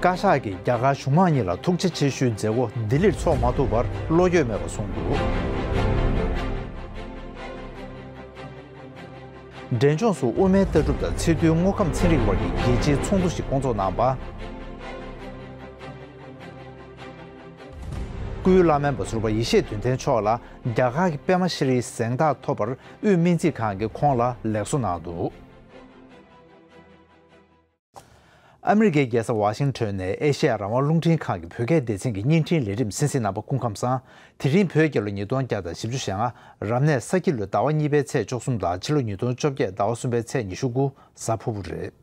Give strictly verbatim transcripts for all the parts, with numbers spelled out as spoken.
བཀའ་ཤག་གིས་རྒྱ་གར་གཞུང་མང་གཉིས་ལ་ཐུགས་རྗེ་ཆེ་ཞུའི་མཛད་སྒོ་ལྡི་ལིར་འཚོགས་མ་ཐུབ་པར་བློ་འགྱོད་མེད་པ་གསུངས་འདུག་འབྲས་ལྗོངས་སུ་དབུ་མའི་ལྟ་གྲུབ་དང་ཚད་རྡུལ་དངོས་ཁམས་ཚན་རིག་དབར་གྱི་རྒྱལ་སྤྱིའི་ཚོགས་འདུ་ཞིག་བསྐོང་ཚོགས་གནང་བ། སྐུའི་བླ་སྨན་པ་ཟུར་པ་ཡེ་ཤེས་དོན་ལྡན་མཆོག་ལ་རྒྱ་གར་གྱི་པདྨ་ཤྲི་རིའི་གཟེངས་རྟགས་ཐོབ་པར་དབུས་སྨན་རྩིས་ཁང་གིས་ཁོང་ལ་ལེགས་གསོ་གནང་འདུག་ཨ་མི་རི་ཀའི་རྒྱལ་ས་ཝ་ཤིང་ཊོན་ནས་ཨེ་ཤེ་ཡ་རང་དབང་རླུང་འཕྲིན་ཁང་གི་བོད་སྐད་སྡེ་ཚན་གྱི་བརྙན་འཕྲིན་ལས་རིམ་གསན་གཟིགས་གནང་བ་སྐུ་ཁམས་བཟང་། དེ་རིང་བོད་རྒྱལ་ལོ་ཉིས་སྟོང་བརྒྱ་དང་བཞི་བཅུ་ཞེ་ལྔ། རབ་གནས་ས་ཁྱི་ལོའི་ཟླ་བ་གཉིས་པའི་ཚེས་བཅུ་གསུམ་དང་ཕྱི་ལོ་ཉིས་སྟོང་བཅོ་བརྒྱད་ཟླ་བ་གསུམ་པའི་ཚེས་ཉི་ཤུ་དགུ་གཟའ་ཕུར་བུ་རེད།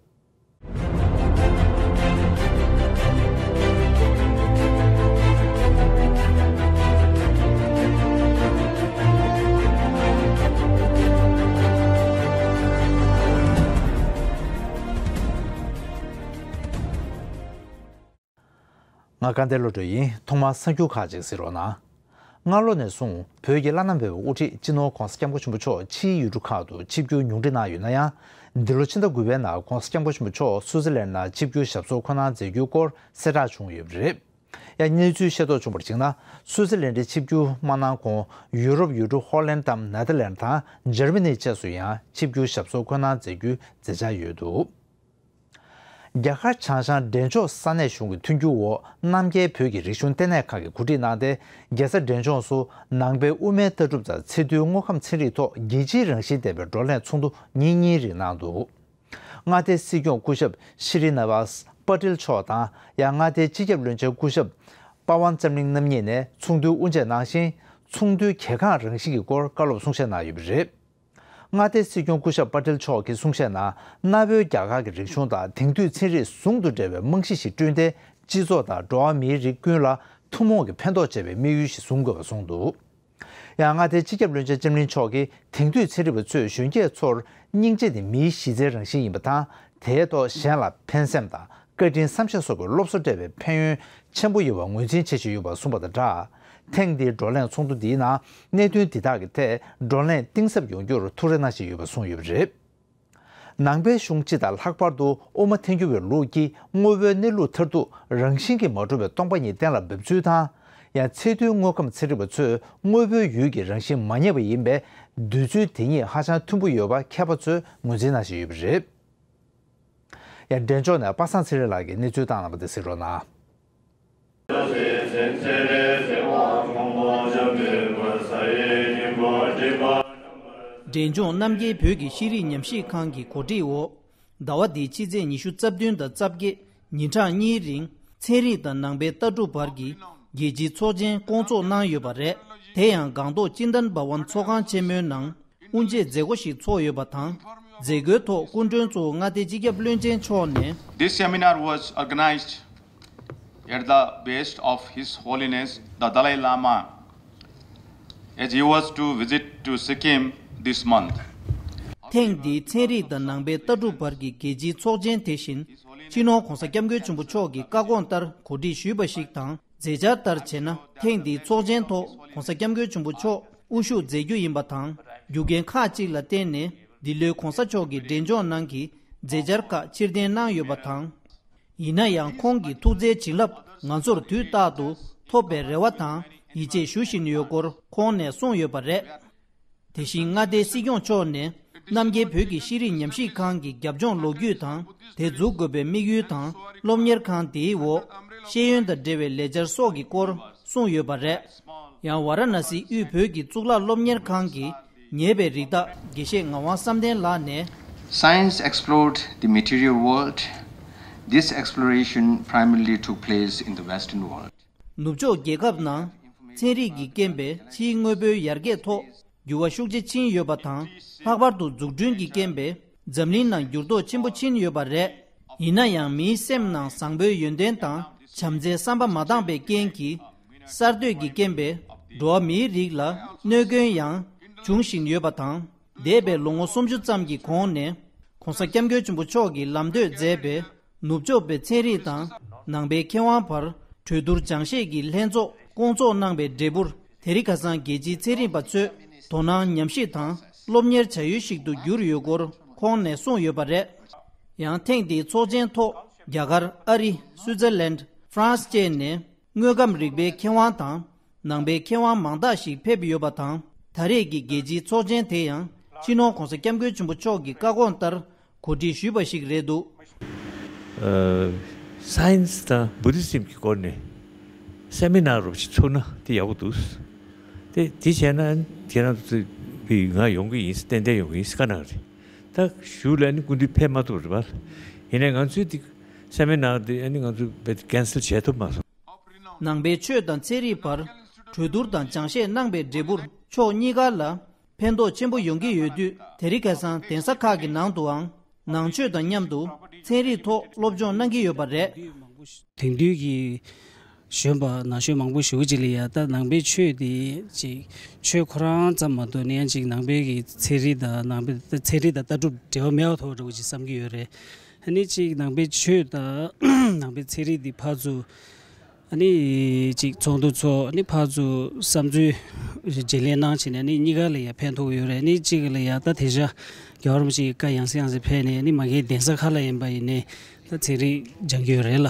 ང་དགའ་ལྡན་བློ་གྲོས་ཡིན། ཐོག་མར་གསར་འགྱུར་ཁག་ཅིག་གཟིགས་རོགས་གནང་། སྔ་ལོ་ནས་བཟུང་བོད་ཀྱི་བླ་ན་མེད་པའི་དབུ་ཁྲིད་སྤྱི་ནོར་༧གོང་ས་༧སྐྱབས་མགོན་ཆེན་པོ་མཆོག་ཕྱིའི་ཡུལ་གྲུ་ཁག་ཏུ་ཆིབས་བསྒྱུར་ཉུང་འཕྲི་གནང་ཡོད་ན་ཡང་། འདི་ལོ་ཕྱི་ཟླ་དགུ་པའི་ནང་༧གོང་ས་༧སྐྱབས་མགོན་ཆེན་པོ་མཆོག་སུའུ་ཙི་ལན་ནང་ཆིབས་བསྒྱུར་ཞབས་སོར་འཁོད་གནང་མཛད་རྒྱུའི་སྐོར་གསལ་བསྒྲགས་བྱུང་ཡོད་པ་རེད། ཡང་གནས་ཚུལ་ཤེས་རྟོགས་བྱུང་བར་གཞིགས་ན། སུའུ་ཙི་ལན་ཌི་ཆིབས་བསྒྱུར་མ་གནང་གོང་ཡུ་རོབ་ཡུལ་གྲུ་ཧོ་ལན་དམ་ནེ་དར་ལན་དང་འཇར་མ་ནི་བཅས་སུ་ཡང་ཆིབས་བསྒྱུར་ཞབས་སོར་འཁོད་གནང་མཛད་རྒྱུའི་མཛད་འཆར་ཡོད་འདུག་རྒྱ་གར་བྱང་ཤར་འབྲས་ལྗོངས་ས་གནས་གཞུང་གི་མཐུན་འགྱུར་འོག་རྣམ་རྒྱལ་བོད་ཀྱི་རིག་གཞུང་ལྟེ་གནས་ཁང་གིས་གོ་སྒྲིག་གནང་སྟེ། རྒྱལ་ས་འབྲས་ལྗོངས་སུ་ནང་པའི་དབུ་མའི་ལྟ་གྲུབ་དང་ཚད་རྡུལ་དངོས་ཁམས་ཚན་རིག་ཐོག་རྒྱལ་སྤྱིའི་རང་བཞིན་ལྡན་པའི་བགྲོ་གླེང་ཚོགས་འདུ་ཉིན་གཉིས་རིང་གནང་འདུག་མངའ་སྡེའི་སྲིད་སྐྱོང་སྐུ་ཞབས་ཤྲི་ནི་ཝཱས་པ་ཏེལ་མཆོག་དང་། ཡང་མངའ་སྡེའི་སྤྱི་ཁྱབ་བློན་ཆེན་སྐུ་ཞབས་པ་ཝན་ཙམ་གླིང་རྣམ་གཉིས་ནས་ཚོགས་འདུའི་དབུ་འབྱེད་གནང་ཞིང་། ཚོགས་འདུའི་གལ་འགངས་རང་བཞིན་གྱི་སྐོར་བཀའ་སློབ་གསུང་བཤད་གནང་ཡོད་པ་རེད། མངའ་སྡེའི་སྲིད་སྐྱོང་སྐུ་ཞབས་པ་ཏེལ་མཆོག་གིས་གསུང་བཤད་ནང་། གནའ་བོའི་རྒྱ་གར་གྱི་རིག་གཞུང་དང་དེང་དུས་ཚན་རིག་ཟུང་དུ་འབྲེལ་བའི་རྨང་གཞི་ཞིག་བསྐྲུན་ཏེ། སྤྱི་ཚོགས་དང་འགྲོ་བ་མིའི་རིགས་ཀུན་ལ་ཐུན་མོང་གི་ཕན་ཐོགས་བྱེད་པའི་དམིགས་ཡུལ་ཞིག་བཟུང་དགོས་པ་གསུངས་འདུག་ཡང་མངའ་སྡེའི་སྤྱི་ཁྱབ་བློན་ཆེན་ལྕམ་གླིང་མཆོག་གིས་དེང་དུས་ཚན་རིག་པ་ཚོས་གཞོན་སྐྱེས་ཚོར་སྙིང་རྗེ་ནི་མིའི་གཞི་རྩའི་རང་བཞིན་ཡིན་པ་དང་། དེའི་ཐོག་གཞན་ལ་ཕན་སེམས་དང་བཀའ་དྲིན་བསམ་ཤེས་སོགས་ཀྱི་སློབ་གསོ་སྤྲད་པའི་ཕན་ཡོན་ཆེན་པོ་ཡོད་པ་ངོས་འཛིན་བྱེད་བཞིན་ཡོད་པ་གསུངས་པ་དང་སྦྲགས། ཐེངས་འདིའི་བགྲོ་གླེང་ཚོགས་འདུ་འདིའི་ནང་གནད་དོན་འདི་དག་གི་ཐད་བགྲོ་གླེང་གཏིང་ཟབ་ཡོང་རྒྱུར་ཐུགས་རེ་གནང་བཞིན་ཡོད་པ་གསུངས་ཡོད་པ་རེད། ནང་པའི་གཞུང་སྤྱི་དང་ལྷག་པར་དུ་དབུ་མ་ཐལ་འགྱུར་བའི་ལུགས་ཀྱིས་དངོས་པོའི་གནས་ལུགས་མཐར་ཐུག་རང་བཞིན་གྱིས་མ་གྲུབ་པའི་སྟོང་པ་ཉིད་གཏན་ལ་འབེབས་ཚུལ་དང་། ཡང་ཚད་རྡུལ་དངོས་ཁམས་ཚན་རིག་པ་ཚོས་དངོས་པོའི་ཡུལ་གྱི་རང་བཞིན་མ་རྙེད་པ་ཡིན་པས། འདོད་ཚུལ་དེ་གཉིས་ཧ་ཅང་མཐུན་པོ་ཡོད་པ་མཁས་པ་ཚོས་ངོས་འཛིན་གནང་བཞིན་ཡོད་པ་རེད། ཡང་འབྲས་ལྗོངས་ནས་པ་སངས་ཚེ་རིང་ལགས་ཀྱིས་གནས་ཚུལ་བཏང་གནང་བ་དེ་གཟིགས་རོགས་གནང་། འབྲས་ལྗོངས་རྣམ་རྒྱལ་བོད་ཀྱི་ཤེས་རིག་ཉམས་ཞིབ་ཁང་གི་གོ་སྒྲིག་འོག་ཟླ་བ་འདིའི་ཕྱི་ཚེས་ཉི་ཤུ་རྩ་བདུན་དང་རྩ་བརྒྱད་ཉིན་གྲངས་གཉིས་རིང་ཚན་རིག་དང་ནང་པའི་ལྟ་གྲུབ་བར་གྱི་རྒྱལ་སྤྱིའི་ཚོགས་ཆེན་བསྐོང་ཚོགས་གནང་ཡོད་པ་རེད། དེ་ཡང་སྒང་ཏོག་ཅིན་ཏན་བྷ་ཝན་ཚོགས་ཁང་ཆེན་མོའི་ནང་དབུ་འབྱེད་མཛད་སྒོ་ཞིག་ཚོགས་ཡོད་པ་དང་། མཛད་སྒོའི་ཐོག་སྐུ་མགྲོན་གཙོ་བོ་མངའ་སྡེའི་སྤྱི་ཁྱབ་བློན་ཆེན་མཆོག་ནས། This seminar was organized at the behest of His Holiness the Dalai Lama, as he was to visit to Sikkim this month. ཐེངས་འདིའི་ཚན་རིག་དང་ནང་པའི་ལྟ་གྲུབ་བར་གྱི་རྒྱལ་སྤྱིའི་ཚོགས་ཆེན་དེ་བཞིན་སྤྱི་ནོར་༧གོང་ས་༧སྐྱབས་མགོན་ཆེན་པོ་མཆོག་གི་བཀའ་དགོངས་ལྟར་གོ་སྒྲིག་ཞུས་པ་ཞིག་དང་། མཛད་འཆར་ལྟར་བྱས་ན། ཐེངས་འདིའི་ཚོགས་ཆེན་ཐོག་༧གོང་ས་༧སྐྱབས་མགོན་ཆེན་པོ་མཆོག་དབུ་བཞུགས་མཛད་རྒྱུ་ཡིན་པ་དང་། རྒྱུ་རྐྱེན་ཁག་ཅིག་ལ་བརྟེན་ནས་འདི་ལོའི་༧གོང་ས་མཆོག་གི་འབྲས་ལྗོངས་ནང་གི་མཛད་འཆར་ཁག་ཕྱིར་འཐེན་གནང་ཡོད་པ་དང་། ཡིན་ན་ཡང་ཁོང་གི་ཐུགས་བརྩེའི་བྱིན་རླབས་ང་ཚོར་དུས་རྟག་ཏུ་ཐོབ་པའི་རེ་བ་དང་ཡིད་ཆེས་ཞུ་བཞིན་ཡོད་སྐོར་ཁོང་ནས་གསུངས་ཡོད་པ་རེད། དེ་བཞིན་མངའ་སྡེའི་སྲིད་སྐྱོང་མཆོག་ནས་རྣམ་རྒྱལ་བོད་ཀྱི་ཤེས་རིག་ཉམས་ཞིབ་ཁང་གི་རྒྱབ་ལྗོངས་ལོ་རྒྱུས་དང་། དེ་འཛུགས་དགོས་པའི་དམིགས་ཡུལ་དང་། སློབ་གཉེར་ཁང་དེའི་འོག་ཤེས་ཡོན་དང་འབྲེལ་བའི་ལས་འཆར་སོགས་ཀྱི་སྐོར་གསུངས་ཡོད་པ་རེད། ཡང་ཝཱ་ར་ཎ་སིའི་དབུས་བོད་ཀྱི་གཙུག་ལག་སློབ་གཉེར་ཁང་གི་ཉེས་པའི་རིགས་བདག་དགེ་བཤེས་ངག་དབང་བསམ་གཏན་ལགས་ནས། Science explored the material world. This exploration primarily took place in the Western world. ནུབ་ཕྱོགས་རྒྱལ་ཁབ་ནང་ཚན་རིག་གི་རྐྱེན་པས་ཕྱིའི་དངོས་པོའི་ཡར་རྒྱས་ཐོག་འགྱུར་བ་ཤུགས་ཆེ་ཕྱིན་ཡོད་པ་དང་། ལྷག་པར་དུ་འཛུགས་སྐྲུན་གྱི་རྐྱེན་པས་འཛམ་གླིང་ནང་འགྱུར་ལྡོག་ཆེན་པོ་ཕྱིན་ཡོད་པ་རེད། ཡིན་ན་ཡང་མིའི་སེམས་ནང་བཟང་པོའི་ཡོན་ཏན་དང་བྱམས་བརྩེའི་བསམ་པ་མ་འདང་པའི་རྐྱེན་གྱིས། གསར་གཏོད་ཀྱི་རྐྱེན་པས་འགྲོ་བ་མིའི་རིགས་ལ་གནོད་སྐྱོན་ཡང་འབྱུང་བཞིན་ཡོད་པ་དང་། འདས་པའི་ལོ་ངོ་སུམ་ཅུ་ཙམ་གྱི་གོང་ནས་༧གོང་ས་༧སྐྱབས་མགོན་ཆེན་པོ་མཆོག་གིས་ལམ་སྟོན་མཛད་པའི་ནུབ་ཕྱོགས་པའི་ཚན་རིག་དང་ནང་པའི་མཁས་དབང་བར་གྲོས་བསྡུར་སྦྱང་བཤད་ཀྱི་ལྷན་ཚོགས་བསྐོང་ཚོགས་གནང་བའི་འབྲས་བུར། དེ་རིང་ཁ་སང་རྒྱལ་སྤྱིའི་ཚན་རིག་པ་ཚོས་དོ་སྣང་ཉམས་ཞིབ་དང་སློབ་གཉེར་བྱ་ཡུལ་ཞིག་ཏུ་གྱུར་ཡོད་སྐོར་ཁོང་ནས་གསུངས་ཡོད་པ་རེད། ཡང་ཐེངས་འདིའི་ཚོགས་ཆེན་ཐོག་ རྒྱ་གར། ཨ་རི། སུའུ་ཙེར་ལན། ཧྥ་རན་སི་བཅས་ནས་དངོས་ཁམས་རིག་པའི་མཁས་དབང་དང་། ནང་པའི་མཁས་དབང་མང་དག་ཞིག་ཕེབས་ཡོད་པ་དང་། ད་རེས་ཀྱི་རྒྱལ་སྤྱིའི་ཚོགས་ཆེན་དེ་ཡང་སྤྱི་ནོར་༧གོང་ས་༧སྐྱབས་མགོན་ཆེན་པོ་མཆོག་གི་བཀའ་དགོངས་ལྟར་གོ་སྒྲིག་ཞུས་པ་ཞིག་རེད་འདུག། ཨ། སའེན་སི་དང་བུ་དྷི་སིམ་གྱི་སྐོར་ནས་སེ་མི་ནར་རོབ་ཅིག་ཚུགས་ན་དེ་ཡག་པོ་འདུག། དེ་དེ་བྱས་ན་ཁྱེད་རང་ཚོ་བི་ང་ཡོང་གི་ཡིན། ཏན་ཏན་ཡོང་གི་ཡིན་བཀའ་གནང་རེད། ད་ཞུ་ལ་ནི་སྐུ་མདུན་ཕེབས་མ་ཐུབ་རེད་པ། ཡིན་ནའི་ང་ཚོས་དེ་སེ་མི་ནར་དེ་ཨ་ནི་ང་ཚོས་བེད་ཀན་སེལ་བྱས་ཐུབ་མ་སོང་། ནང་པའི་ཆོས་དང་ཚན་རིག་བར་གྲོས་བསྡུར་དང་སྦྱང་བཤད་གནང་པའི་འབྲས་བུར་ཕྱོགས་གཉིས་ཀ་ལ་ཕན་ཐོགས་ཆེན་པོ་ཡོང་གི་ཡོད་དུས། དེ་རིང་ཁ་སང་གདན་ས་ཁག་གི་ནང་དུའང་ནང་ཆོས་དང་མཉམ་དུ་ཚན་རིག་ཐོག་སློབ་སྦྱོང་གནང་གི་ཡོད་པ་རེད། དེང་དུས་ཀྱི་གཞོན་པ་ན་གཞོན་མང་པོ་ཞེ་པོ་ཅིག་ལ་ཡ་ད་ནང་པའི་ཆོས་དེ་ཅིག་ཆོས་ཁོ་རང་ཙམ་མ་གཏོགས་ནས་ཡང་ཅིག་ནང་པའི་གི་ཚན་རིག་དང་ནང་པའི་ཚན་རིག་དང་ལྟ་གྲུབ་འབྲེལ་བ་མེད་པ་ཐོག་འདྲ་བོ་ཅིག་བསམ་གྱི་ཡོད་རེད། ཨ་ནི་ཅིག་ནང་པའི་ཆོས་དང་ནང་པའི་ཚན་རིག་འདི་ཕར་ཚུར་ཨ་ནི་ཅིག་ཚོགས་འདུ་ཚོགས། ཨ་ནི་ཕར་ཚུར་བསམ་ཚུལ་བརྗེ་ལེན་གནང་བྱས་ནས་ཨ་ནི་གཉིས་ཀ་ལ་ཡང་ཕན་ཐོགས་ཡོད་རེད། ཨ་ནི་གཅིག་ལ་ཡང་ད་དེ་ཤ་རྒྱལ་བ་རིན་པོ་ཆེ་གི་བཀའ་ཡང་སེ་ཡང་སེ་ཕེབས་ནས་ཨ་ནི་མ་གིའི་གདན་ས་ཁག་ལ་ཡིན་པ་ཡིན་ནའི་ད་ཚན་རིག་སྦྱང་གི་ཡོད་རེད་ལ།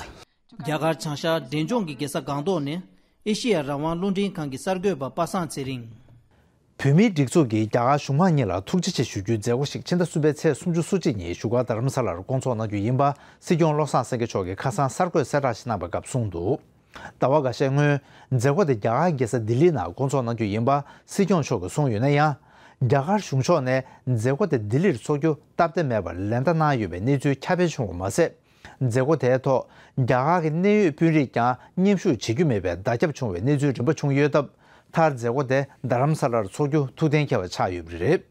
རྒྱ་གར་བྱང་ཤར་འབྲས་ལྗོངས་ཀྱི་རྒྱལ་ས་སྒང་ཏོག་ནས་ཨེ་ཤེ་ཡ་རང་དབང་རླུང་འཕྲིན་ཁང་གི་གསར་འགོད་པ་པ་སངས་ཚེ་རིང་། བོད་མིའི་སྒྲིག་འཛུགས་ཀྱིས་རྒྱ་གར་གཞུང་མང་གཉིས་ལ་ཐུགས་རྗེ་ཆེ་ཞུ་རྒྱུའི་མཛད་སྒོ་ཞིག་ཕྱི་ཟླ་གསུམ་པའི་ཚེས་སུམ་ཅུ་སོ་གཅིག་ཉིན་བཞུགས་སྒར་རྡ་རམ་ས་ལར་བསྐོང་ཚོགས་གནང་རྒྱུ་ཡིན་པ་སྲིད་སྐྱོང་བློ་བཟང་སེང་གེ་མཆོག་གིས་ཁ་སང་གསར་འགོད་གསལ་བསྒྲགས་ཤིག་གནང་བའི་སྐབས་གསུངས་འདུག། ཟླ་བ་འགའ་ཤས་སྔོན་མཛད་སྒོ་དེ་རྒྱ་གར་རྒྱལ་ས་ལྡི་ལི་ནང་བསྐོང་ཚོགས་གནང་རྒྱུ་ཡིན་པ་སྲིད་སྐྱོང་མཆོག་གིས་གསུངས་ཡོད་ན་ཡང་། རྒྱ་གར་གཞུང་ཕྱོགས་ནས་མཛད་སྒོ་དེ་ལྡི་ལིར་འཚོགས་རྒྱུ་སྟབས་བདེ་མེད་པར་ལན་བརྡ་གནང་ཡོད་པའི་གནས་ཚུལ་ཁྱབ་སྤེལ་བྱུང་བ་མ་ཟད། མཛད་སྒོ་དེའི་ཐོག་རྒྱ་གར་གྱི་གནད་ཡོད་དཔོན་རིགས་ཀྱང་མཉམ་ཞུགས་བྱེད་རྒྱུ་མེད་པའི་བརྡ་ཁྱབ་བྱུང་བའི་གནས་ཚུལ་རིམ་པ་བྱུང་ཡོད་སྟབས། མཐར་མཛད་སྒོ་དེ་རྡ་རམ་ས་ལར་འཚོགས་རྒྱུ་ཐུགས་གཏན་འཁེལ་བ་ཆགས་ཡོད་པ་རེད།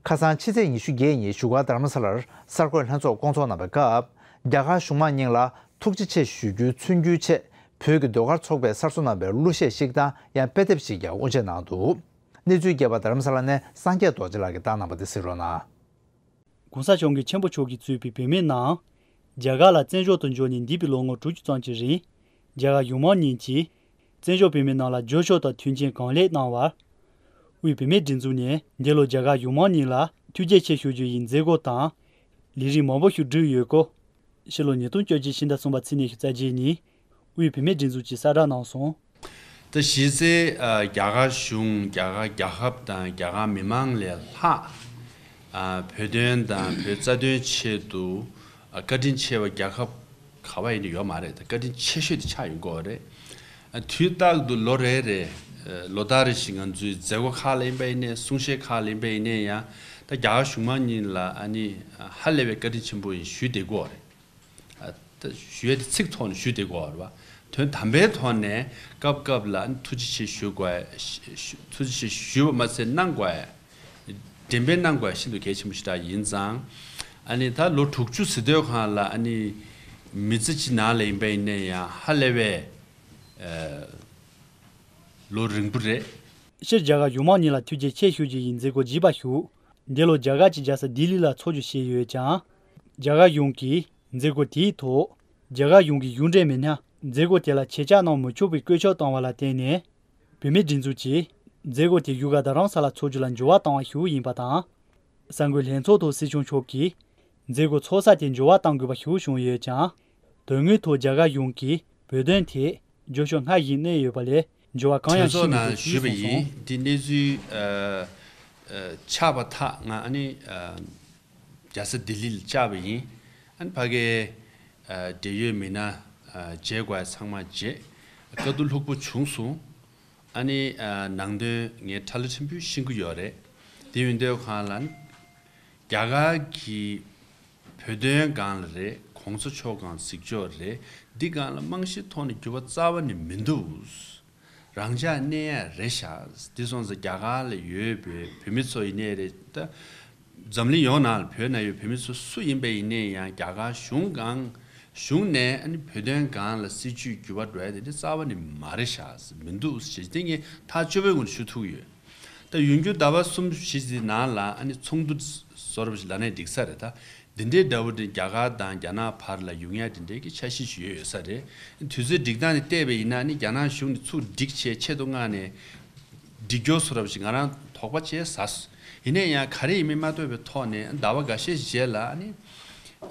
ཁ་སང་ཕྱི་ཚེས་ཉི་ཤུ་བརྒྱད་ཉིན་བཞུགས་སྒར་རྡ་རམ་ས་ལར་གསར་འགོད་ལྷན་ཚོགས་བསྐོང་ཚོགས་གནང་བའི་སྐབས། རྒྱ་གར་གཞུང་མང་གཉིས་ལ་ཐུགས་རྗེ་ཆེ་ཞུ་རྒྱུའི་མཚོན་རྒྱུའི་ཆེད་བོད་ཀྱི་ཟློས་གར་ཚོགས་པས་གསར་བཟོ་གནང་བའི་གླུ་གཞས་ཤིག་དང་ཡང་དཔེ་དེབ་ཞིག་ཀྱང་དབུ་འབྱེད་གནང་འདུག། གནས་ཚུལ་རྒྱས་པ་རྡ་རམ་ས་ལ་ནས་སངས་རྒྱས་རྡོ་རྗེ་ལགས་ཀྱིས་བཏང་གནང་བ་དེ་གཟིགས་རོགས་གནང་། ༸གོང་ས་༸སྐྱབས་མགོན་ཆེན་པོ་མཆོག་གིས་གཙོས་པའི་བོད་མི་རྣམས་རྒྱ་གར་ལ་བཙན་བྱོལ་དུ་འབྱོར་ནས་འདས་པའི་ལོ་ངོ་དྲུག་ཅུ་ཙམ་གྱི་རིང་། རྒྱ་གར་གཞུང་མང་གཉིས་ཀྱིས་བཙན་བྱོལ་བོད་མི་རྣམས་ལ་རྒྱབ་སྐྱོར་དང་མཐུན་རྐྱེན་གང་ལེགས་གནང་བར། དབུས་བོད་མིའི་སྒྲིག་འཛུགས་ནས་འདི་ལོ་རྒྱ་གར་གཞུང་མང་གཉིས་ལ་ཐུགས་རྗེ་ཆེ་ཞུ་རྒྱུ་ཡི་མཛད་སྒོ་དང་ལས་རིམ་མང་པོ་ཞིག་བསྒྲུབས་ཡོད་སྐོར། ཕྱི་ལོ་ཉིས་སྟོང་བཅོ་གཅིག་ཕྱི་ཟླ་གསུམ་པ་ཚེས་ཉི་ཤུ་རྩ་བརྒྱད་ཉིན་དབུས་བོད་མིའི་སྒྲིག་འཛུགས་ཀྱིས་གསལ་བསྒྲགས་གནང་སོང་། ད་གཞི་རྩའི་ཨ་རྒྱ་གར་གཞུང་། རྒྱ་གར་རྒྱལ་ཁབ་དང་རྒྱ་གར་མི་མང་ལས་ལྷག་ཨ་བོད་དོན་དང་བོད་རྩ་དོན་ཆེད་དུ་ཨ་བཀའ་དྲིན་ཆེ་བ་རྒྱལ་ཁབ་ག་བ་ཡིན་ན་ཡོད་མ་རེད། ད་བཀའ་དྲིན་ཆེ་ཤོས་དེ་ཆགས་ཡོང་གི་ཡོད་རེད། ཨ་དུས་རྟག་ཏུ་ལོ་རེ་རེ་ཨ་ལོ་ལྟར་རེ་བཞིན་ང་ཚོའི་མཛད་སྒོ་ཁག་ལ་ཡིན་པ་ཡིན་ནའི། གསུང་བཤད་ཁག་ལ་ཡིན་པ་ཡིན་ནའི་ཡང་། ད་རྒྱ་གར་གཞུང་མང་གཉིས་ལ་ཨ་ནི་ཧ་ལས་པའི་བཀའ་དྲིན་ཆེན་པོ་ཡིན་ཞུས་བསྡད་ཀྱི་ཡོད་རེད། ཨ་ད་ཞུ་ཡས་དེ་ཚིག་ཐོག་ནས་ཞུས་བསྡད་ཀྱི་ཡོད་རེད་པ། དོན་དམ་པའི་ཐོག་ནས་སྐབས་སྐབས་ལ་ཨ་ནི་ཐུགས་རྗེ་ཆེ་ཞུ་དགོས་ཡ། ཞུ་ཐུགས་རྗེ་ཆེ་ཞུས་པ་མ་ཟད་གནང་དགོས་ཡ། འགྲེམས་སྤེལ་གནང་དགོས་ཡ་ཤིན་ཏུ་གལ་ཆེན་པོ་ཞེ་དྲག་ཡིན་ཙང་། ཨ་ནི་ད་ལོ་དྲུག་ཅུ་ཟེར་དུས་སྒང་ལ་ཨ་ནི་མི་ཚེ་གཅིག་ནང་ལ་ཡིན་པ་ཡིན་ནའི་ཡང་ཧ་ལས་པའི་ཨ་ལོ་རིང་པོ་རེད། སྤྱིར་རྒྱ་གར་གཞུང་མང་གཉིས་ལ་ཐུགས་རྗེ་ཆེ་ཞུ་རྒྱུ་ཡི་མཛད་སྒོ་བགྱིས་པ་ཞུ། འདི་ལོ་རྒྱ་གར་གྱི་རྒྱལ་ས་ལྡི་ལི་ལ་འཚོགས་རྒྱུ་བྱས་ཡོད་ཀྱང་། རྒྱ་གར་གཞུང་གིས་མཛད་སྒོ་དེའི་ཐོག་རྒྱ་གར་གཞུང་གི་གཞུང་འབྲེལ་མི་སྣ་མཛད་སྒོ་དེ་ལ་ཆེད་བཅར་གནང་མི་ཆོག་པའི་བཀོད་ཁྱབ་བཏང་བ་ལ་བརྟེན་ནས། བོད་མིའི་སྒྲིག་འཛུགས་ཀྱིས་མཛད་སྒོ་དེ་བཞུགས་སྒར་རྡ་རམ་ས་ལ་འཚོགས་རྒྱུ་ལ་འགྱུར་བ་བཏང་བ་ཞུ་ཡིན་པ་དང་། གསར་འགོད་ལྷན་ཚོགས་ཐོག་སྲིད་སྐྱོང་མཆོག་གིས། མཛད་སྒོ་འཚོགས་ས་དེ་འགྱུར་བ་གཏང་དགོས་པ་ཞུ་གསུངས་ཡོད་ཀྱང་། དོན་དངོས་ཐོག་རྒྱ་གར་གཞུང་གིས་བོད་དོན་ཐད་རྒྱབ་སྐྱོར་སྔར་བཞིན་གནང་ཡོད་པ་ལས་འགྱུར་བ་གང་ཡང་ཕྱིན་མི་འདུག་ཞུས་གསུངས་སོང་། དེ་གནས་ཚུལ་ཨ་ཨ་ཆགས་པ་ཐག་ང་ཨ་ནི་ཨ་རྒྱལ་ས་ལྡི་ལི་ལ་བཅར་བ་ཡིན། ཨ་ནི་ཕ་གིའི་ཨ་འབྲེལ་ཡོད་མི་སྣ་ཨ་མཇལ་དགོས་ཚང་མ་མཇལ། དཀའ་སྡུག་ལྷུག་པོ་བྱུང་སོང་། ཨ་ནི་ཨ་ནང་དོན་ངས་ཁྲ་ལ་ཕྲན་བུ་ཤེས་ཀྱི་ཡོད་རེད། དེ་ཡིན་དུས་སྒང་ལ་ནི་རྒྱ་གར་གྱི་བོད་དོན་སྒང་ལ་རེད། གོང་ས་མཆོག་སྒང་གཟིགས་ཕྱོགས་རེད། འདི་སྒང་ལ་རྨང་གཞིའི་ཐོག་ནས་འགྱུར་བ་རྩ་བ་ནས་མི་འདུག། རང་འཇགས་གནས་ཡ་རེད་ཤག། འདི་སོང་ཙང་རྒྱ་གར་ལ་ཡོད་པའི་བོད་མི་ཚོ་ཡིན་ནའི་རེད། ད་འཛམ་གླིང་ཡོངས་ནང་ལ་བོད་ནང་ཡོད་བོད་མི་ཚོ་སུ་ཡིན་པ་ཡིན་ནའི་ཡང་རྒྱ་གར་གཞུང་སྒང་གཞུང་ནས་ཨ་ནི་བོད་དོན་སྒང་ལ་སྲིད་བྱུས་འགྱུར་བ་འགྲོ་ཡ་དེ་འདྲ་རྩ་བ་ནས་མ་རེད་ཤག། མི་འདུག་ཟེར་དེ་ངས་ཐག་ཆོད་པོའི་ངང་ནས་ཞུ་ཐུབ་ཀྱི་ཡོད། ད་ཡོང་རྒྱུ་ཟླ་བ་གསུམ་བཞི་ཙམ་ནང་ལ་ཨ་ནི་ཚོགས་འདུ་བཟོ་འདྲ་པོ་ཞིག་ལབ་ན་འགྲིག་ས་རེད། ད་འདི་འདྲའི་འདྲ་པོ་དེ་རྒྱ་གར་དང་རྒྱ་ནག་བར་ལ་ཡོང་ཡ་དེ་འདྲའི་གི་འཆར་གཞི་ཞིག་ཡོད་ཡོད་ས་རེད། དུས་ཚོད་སྒྲིག་སྟངས་དེ་བལྟས་པ་ཡིན་ན་ཨ་ནི་རྒྱ་ནག་གཞུང་ནས་ཚུར་སྒྲིག་བྱས་ཆེད་དུ་མངགས་ནས་སྒྲིག་སྐྱོར་བཟོ་འདྲ་པོ་ཞིག་ང་རང་དོགས་པ་བྱས་ཟ། ཡིན་ནའི་ཡང་ག་རེ་ཡིན་མིན་མ་ཐོས་པའི་ཐོག་ནས་ཟླ་བ་འགའ་ཤས་རྗེས་ལ་ཨ་ནི་